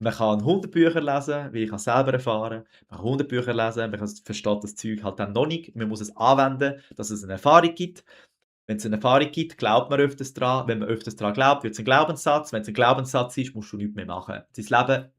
S1: Man kann 100 Bücher lesen, weil ich habe es selber erfahren. Man kann 100 Bücher lesen, man versteht das Zeug halt dann noch nicht. Man muss es anwenden, dass es eine Erfahrung gibt. Wenn es eine Erfahrung gibt, glaubt man öfters dran. Wenn man öfters dran glaubt, wird es ein Glaubenssatz. Wenn es ein Glaubenssatz ist, musst du nichts mehr machen. Dein Leben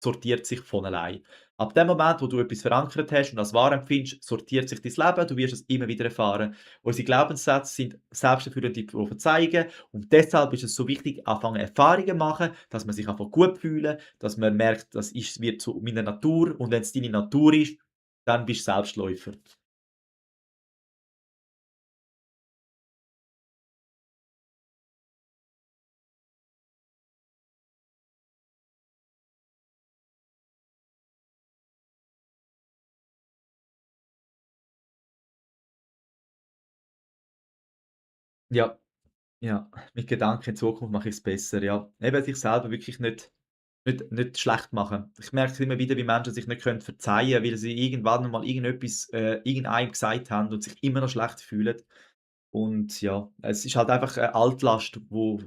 S1: sortiert sich von allein. Ab dem Moment, wo du etwas verankert hast und als wahr empfindest, sortiert sich dein Leben, du wirst es immer wieder erfahren. Unsere Glaubenssätze sind selbsterfüllende Prophezeiungen und deshalb ist es so wichtig, anfangen Erfahrungen machen, dass man sich einfach gut fühlen, dass man merkt, das ist wird zu meiner Natur und wenn es deine Natur ist, dann bist du Selbstläufer. Ja, ja, mit Gedanken in Zukunft mache ich es besser, ja. Eben sich selber wirklich nicht schlecht machen. Ich merke es immer wieder, wie Menschen sich nicht verzeihen können, weil sie irgendwann mal irgendetwas irgendeinem gesagt haben und sich immer noch schlecht fühlen. Und ja, es ist halt einfach 'ne Altlast, wo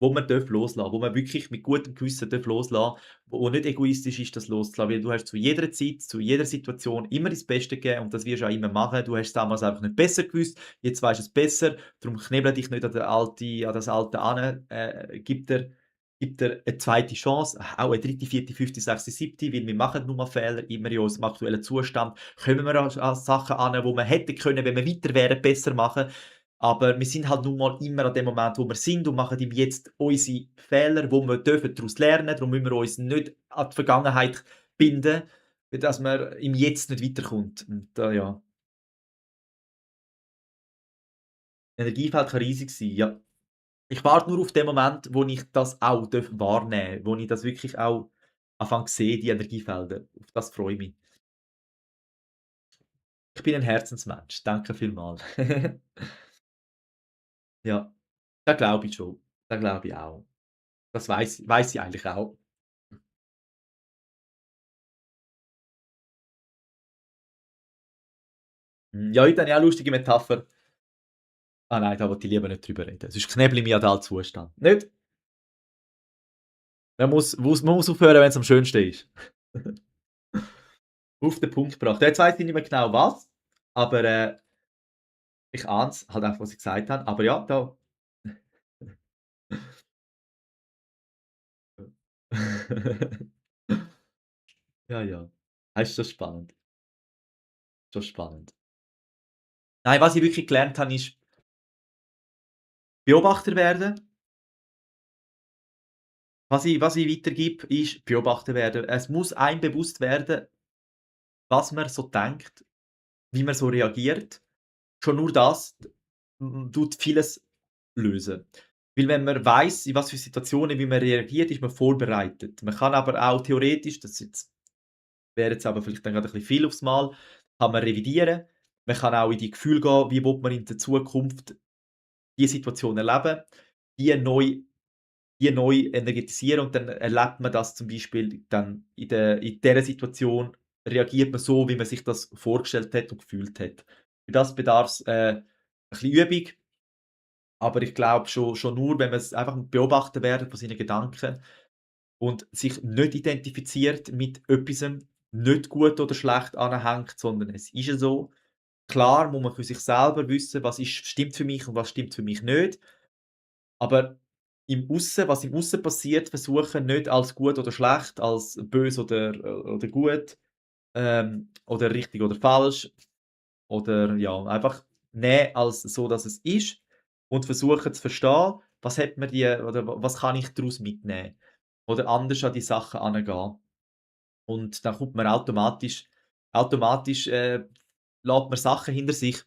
S1: man loslassen, wo man wirklich mit gutem Gewissen loslassen, wo nicht egoistisch ist, das loszulassen, weil du hast zu jeder Zeit, zu jeder Situation immer dein Beste gegeben und das wirst du auch immer machen. Du hast es damals einfach nicht besser gewusst, jetzt weisst du es besser, darum knebele dich nicht an das Alte an, gib dir 'ne zweite Chance, auch eine dritte, vierte, fünfte, sechste, siebte, weil wir machen nun mal Fehler, immer in unserem aktuellen Zustand kommen wir an Sachen an, wo man hätte können, wenn wir weiter wären, besser machen. Aber wir sind halt nun mal immer an dem Moment, wo wir sind und machen im Jetzt unsere Fehler, wo wir dürfen daraus lernen. Darum müssen wir uns nicht an die Vergangenheit binden, dass man im Jetzt nicht weiterkommt. Und da ja, Energiefeld kann riesig sein, ja. Ich warte nur auf den Moment, wo ich das auch wahrnehmen darf, wo ich das wirklich auch anfange zu sehen, die Energiefelder. Auf das freue ich mich. Ich bin ein Herzensmensch. Danke vielmals. Ja, da glaube ich schon. Da glaube ich auch. Das weiß ich eigentlich auch. Ja, heute habe ich auch lustige Metapher. Ah nein, da wollte ich lieber nicht drüber reden. Sonst knebele ich mich an den alten Zustand. Nicht? Man muss aufhören, wenn es am schönsten ist. Auf den Punkt gebracht. Jetzt weiss ich nicht mehr genau was, aber, ich ahne es halt einfach, was ich gesagt habe. Aber ja, da ja, ja. Das ist schon spannend, schon spannend. Nein, was ich wirklich gelernt habe, ist Beobachter werden. Was ich weitergebe, ist Beobachter werden. Es muss einem bewusst werden, was man so denkt, wie man so reagiert. Schon nur das, tut vieles lösen. Weil wenn man weiss, in was für Situationen wie man reagiert, ist man vorbereitet. Man kann aber auch theoretisch, das jetzt wäre jetzt aber vielleicht dann grade ein bisschen viel aufs Mal, kann man revidieren. Man kann auch in die Gefühle gehen, wie will man in der Zukunft die Situation erleben, die neu die neu energetisieren und dann erlebt man das zum Beispiel dann in dieser Situation reagiert man so, wie man sich das vorgestellt hat und gefühlt hat. Für das bedarf's, ein bisschen Übung, aber ich glaube schon nur, wenn man's einfach beobachten werden von seinen Gedanken und sich nicht identifiziert mit etwasem, nicht gut oder schlecht anhängt, sondern es ist ja so. Klar muss man für sich selber wissen, stimmt für mich und was stimmt für mich nicht. Aber was im Aussen passiert, versuchen nicht als gut oder schlecht, als böse oder gut oder richtig oder falsch oder ja, einfach nehmen als so, dass es ist und versuchen zu verstehen, was hat mir die oder was kann ich daraus mitnehmen oder anders an die Sachen angehen. Und dann kommt man automatisch lässt man Sachen hinter sich,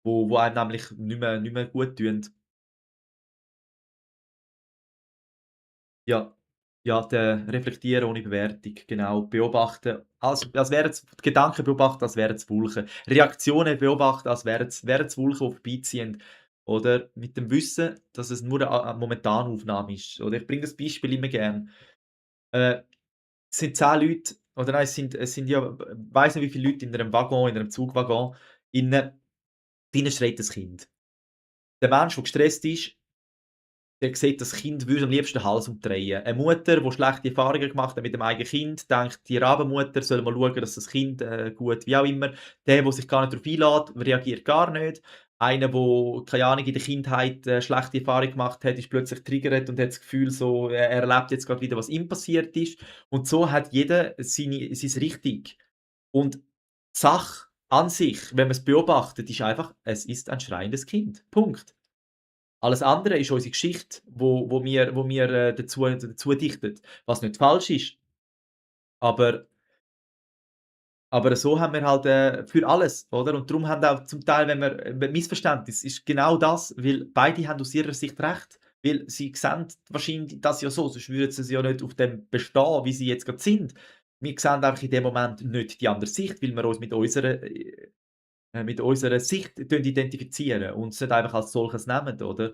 S1: wo einem nämlich nicht mehr gut tun. Ja, ja, reflektieren ohne Bewertung, genau. Beobachten, als wären's Gedanken beobachten, als wären's Wolken. Reaktionen beobachten, als wären's Wolken, die vorbeiziehen. Oder mit dem Wissen, dass es nur 'ne Momentanaufnahme ist. Oder ich bringe das Beispiel immer gern. Äh, Es sind 10 Leute oder nein, es sind ja weiss nicht, wie viele Leute in einem Waggon, in einem Zugwaggon. Innen drinnen schreit ein Kind. Der Mensch, der gestresst ist, der sieht das Kind würde am liebsten den Hals umdrehen. Eine Mutter, die schlechte Erfahrungen gemacht hat mit dem eigenen Kind, denkt, die Rabenmutter soll mal schauen, dass das Kind, gut wie auch immer der sich gar nicht darauf einlässt, reagiert gar nicht. Einer, der, keine Ahnung, in der Kindheit, schlechte Erfahrungen gemacht hat, ist plötzlich triggert und hat das Gefühl so, er erlebt jetzt grad wieder, was ihm passiert ist. Und so hat jeder sein Richtig. Und die Sache an sich, wenn man's beobachtet, ist einfach: Es ist ein schreiendes Kind. Punkt. Alles andere ist unsere Geschichte, wo wir dazu dichten, was nicht falsch ist. Aber so haben wir halt, für alles, oder? Und darum haben auch zum Teil, wenn Missverständnis ist genau das, weil beide haben aus ihrer Sicht recht, weil sie sehen wahrscheinlich das ja so, sonst würden sie ja nicht auf dem bestehen, wie sie jetzt grad sind. Wir sehen einfach in dem Moment nicht die andere Sicht, weil wir uns mit unserer Sicht identifizieren und es nicht einfach als solches nehmen, oder?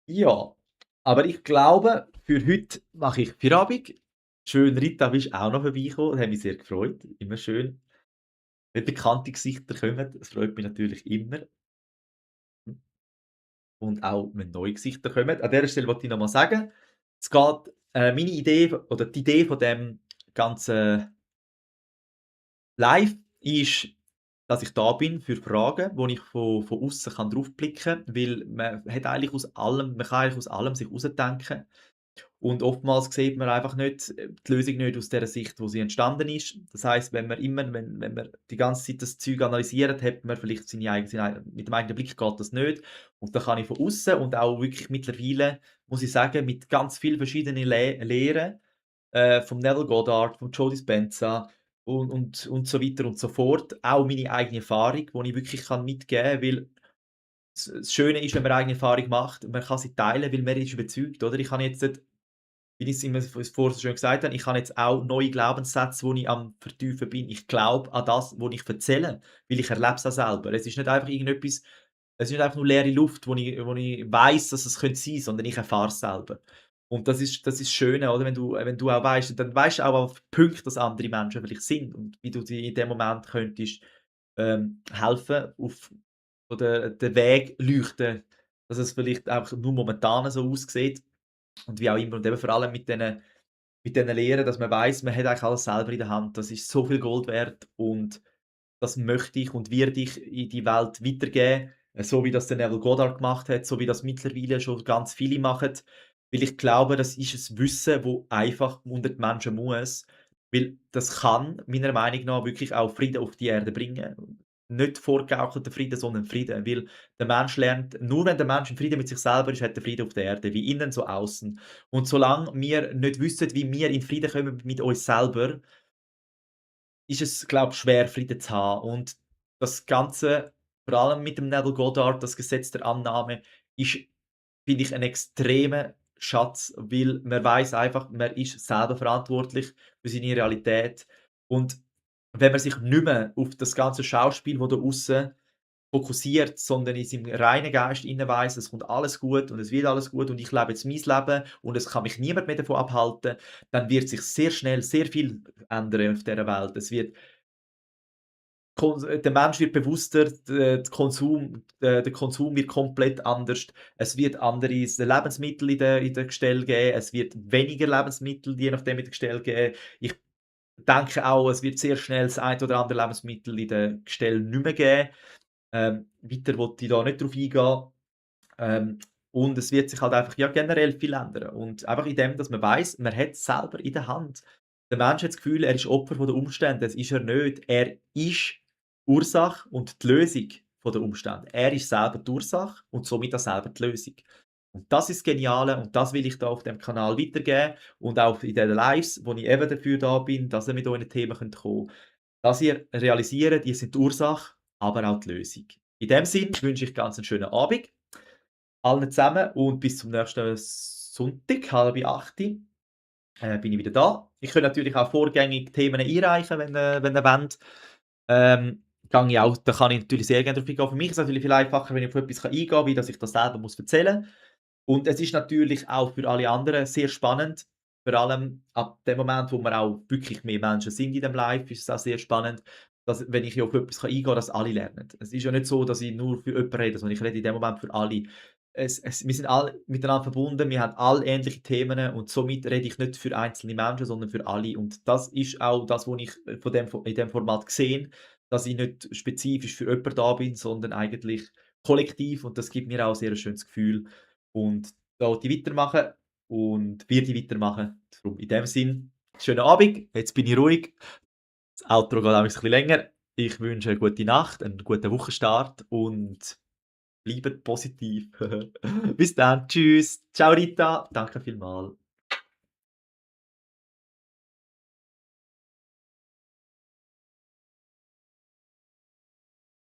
S1: Ja, aber ich glaube, für heute mache ich Feierabend. Schön, Rita, bist auch noch vorbeigekommen, hat mich sehr gefreut. Immer schön, wenn bekannte Gesichter kommen. Das freut mich natürlich immer. Und auch, wenn neue Gesichter kommen. An dieser Stelle wollte ich noch mal sagen, es geht meine Idee oder die Idee von dem ganzen Live ist, dass ich da bin für Fragen, wo ich von aussen draufblicken kann, weil man kann eigentlich aus allem sich herausdenken. Und oftmals sieht man einfach nicht die Lösung nicht aus der Sicht, wo sie entstanden ist. Das heisst, wenn man die ganze Zeit das Zeug analysiert, hat man vielleicht mit dem eigenen Blick geht das nicht. Und da kann ich von außen und auch wirklich mittlerweile, muss ich sagen, mit ganz vielen verschiedenen Lehren, vom Neville Goddard, vom Joe Dispenza und so weiter und so fort, auch meine eigene Erfahrung, die ich wirklich mitgeben kann, weil das Schöne ist, wenn man eigene Erfahrung macht, man kann sie teilen, weil man ist überzeugt, oder? Ich kann jetzt nicht wie ich's immer vorher so schön gesagt habe, ich habe jetzt auch neue Glaubenssätze, wo ich am Vertiefen bin. Ich glaube an das, wo ich erzähle, weil ich erlebe es auch selber. Es ist nicht einfach nur leere Luft, wo ich weiss, dass es könnte sein, sondern ich erfahre es selber. Und das ist das Schöne, oder? Wenn du auch weißt, dann weisst du auch auf Punkte, dass andere Menschen vielleicht sind und wie du dir in dem Moment könntest, helfen oder den Weg leuchten, dass es vielleicht einfach nur momentan so aussieht und wie auch immer. Und eben vor allem mit diesen Lehren, dass man weiss, man hat eigentlich alles selber in der Hand. Das ist so viel Gold wert und das möchte ich und werde ich in die Welt weitergeben, so wie das der Neville Goddard gemacht hat, so wie das mittlerweile schon ganz viele machen. Weil ich glaube, das ist ein Wissen, wo einfach unter die Menschen muss, weil das kann meiner Meinung nach wirklich auch Frieden auf die Erde bringen. Nicht vorgegaukelter Frieden, sondern Frieden, weil der Mensch lernt nur wenn der Mensch in Frieden mit sich selber ist, hat er Frieden auf der Erde, wie innen so außen. Und solange wir nicht wissen, wie wir in Frieden kommen mit uns selber, ist es, glaube ich, schwer, Frieden zu haben. Und das Ganze, vor allem mit dem Neville Goddard, das Gesetz der Annahme, ist, finde ich, ein extremer Schatz, weil man weiß einfach, man ist selber verantwortlich für seine Realität. Und wenn man sich nicht mehr auf das ganze Schauspiel, das da aussen fokussiert, sondern in seinem reinen Geist innen weiss, es kommt alles gut und es wird alles gut und ich lebe jetzt mein Leben und es kann mich niemand mehr davon abhalten, dann wird sich sehr schnell sehr viel ändern auf dieser Welt. Der Mensch wird bewusster, der Konsum wird komplett anders. Es wird andere Lebensmittel in den Gestell geben. Es wird weniger Lebensmittel, je nachdem, in den Gestell geben. Ich denke auch, es wird sehr schnell das ein oder andere Lebensmittel in den Gestell nicht mehr geben. Weiter wollte ich da nicht drauf eingehen. Ähm, und es wird sich halt einfach, ja, generell viel ändern. Und einfach in dem, dass man weiss, man hat es selber in der Hand. Der Mensch hat das Gefühl, er ist Opfer von den Umständen. Das ist er nicht. Er ist Ursache und die Lösung von den Umständen. Er ist selber die Ursache und somit auch selber die Lösung. Und das ist das Geniale und das will ich da auf dem Kanal weitergeben und auch in den Lives, wo ich eben dafür da bin, dass ihr mit euren Themen kommen könnt, dass ihr realisiert, ihr seid die Ursache, aber auch die Lösung. In dem Sinn wünsche ich ganz einen schönen Abend allen zusammen und bis zum nächsten Sonntag, 7:30, bin ich wieder da. Ich könnt natürlich auch vorgängig Themen einreichen, wenn ihr wollt. Gehe ich auch da kann ich natürlich sehr gerne drauf eingehen. Für mich ist es natürlich viel einfacher, wenn ich auf etwas eingehen kann, wie dass ich das selber muss erzählen. Und es ist natürlich auch für alle anderen sehr spannend. Vor allem ab dem Moment, wo wir auch wirklich mehr Menschen sind in dem Live, ist es auch sehr spannend, dass, wenn ich hier auf etwas eingehen kann, dass alle lernen. Es ist ja nicht so, dass ich nur für jemanden rede, sondern ich rede in dem Moment für alle. Wir sind alle miteinander verbunden, wir haben alle ähnliche Themen und somit rede ich nicht für einzelne Menschen, sondern für alle. Und das ist auch das, was ich in dem Format sehe, dass ich nicht spezifisch für jemanden da bin, sondern eigentlich kollektiv und das gibt mir auch ein sehr schönes Gefühl. Und da will ich weitermachen und werde ich weitermachen. Darum in dem Sinn, schönen Abend, jetzt bin ich ruhig. Das Outro geht auch ein bisschen länger. Ich wünsche eine gute Nacht, einen guten Wochenstart und bleibt positiv. Bis dann, tschüss. Ciao Rita, danke vielmals.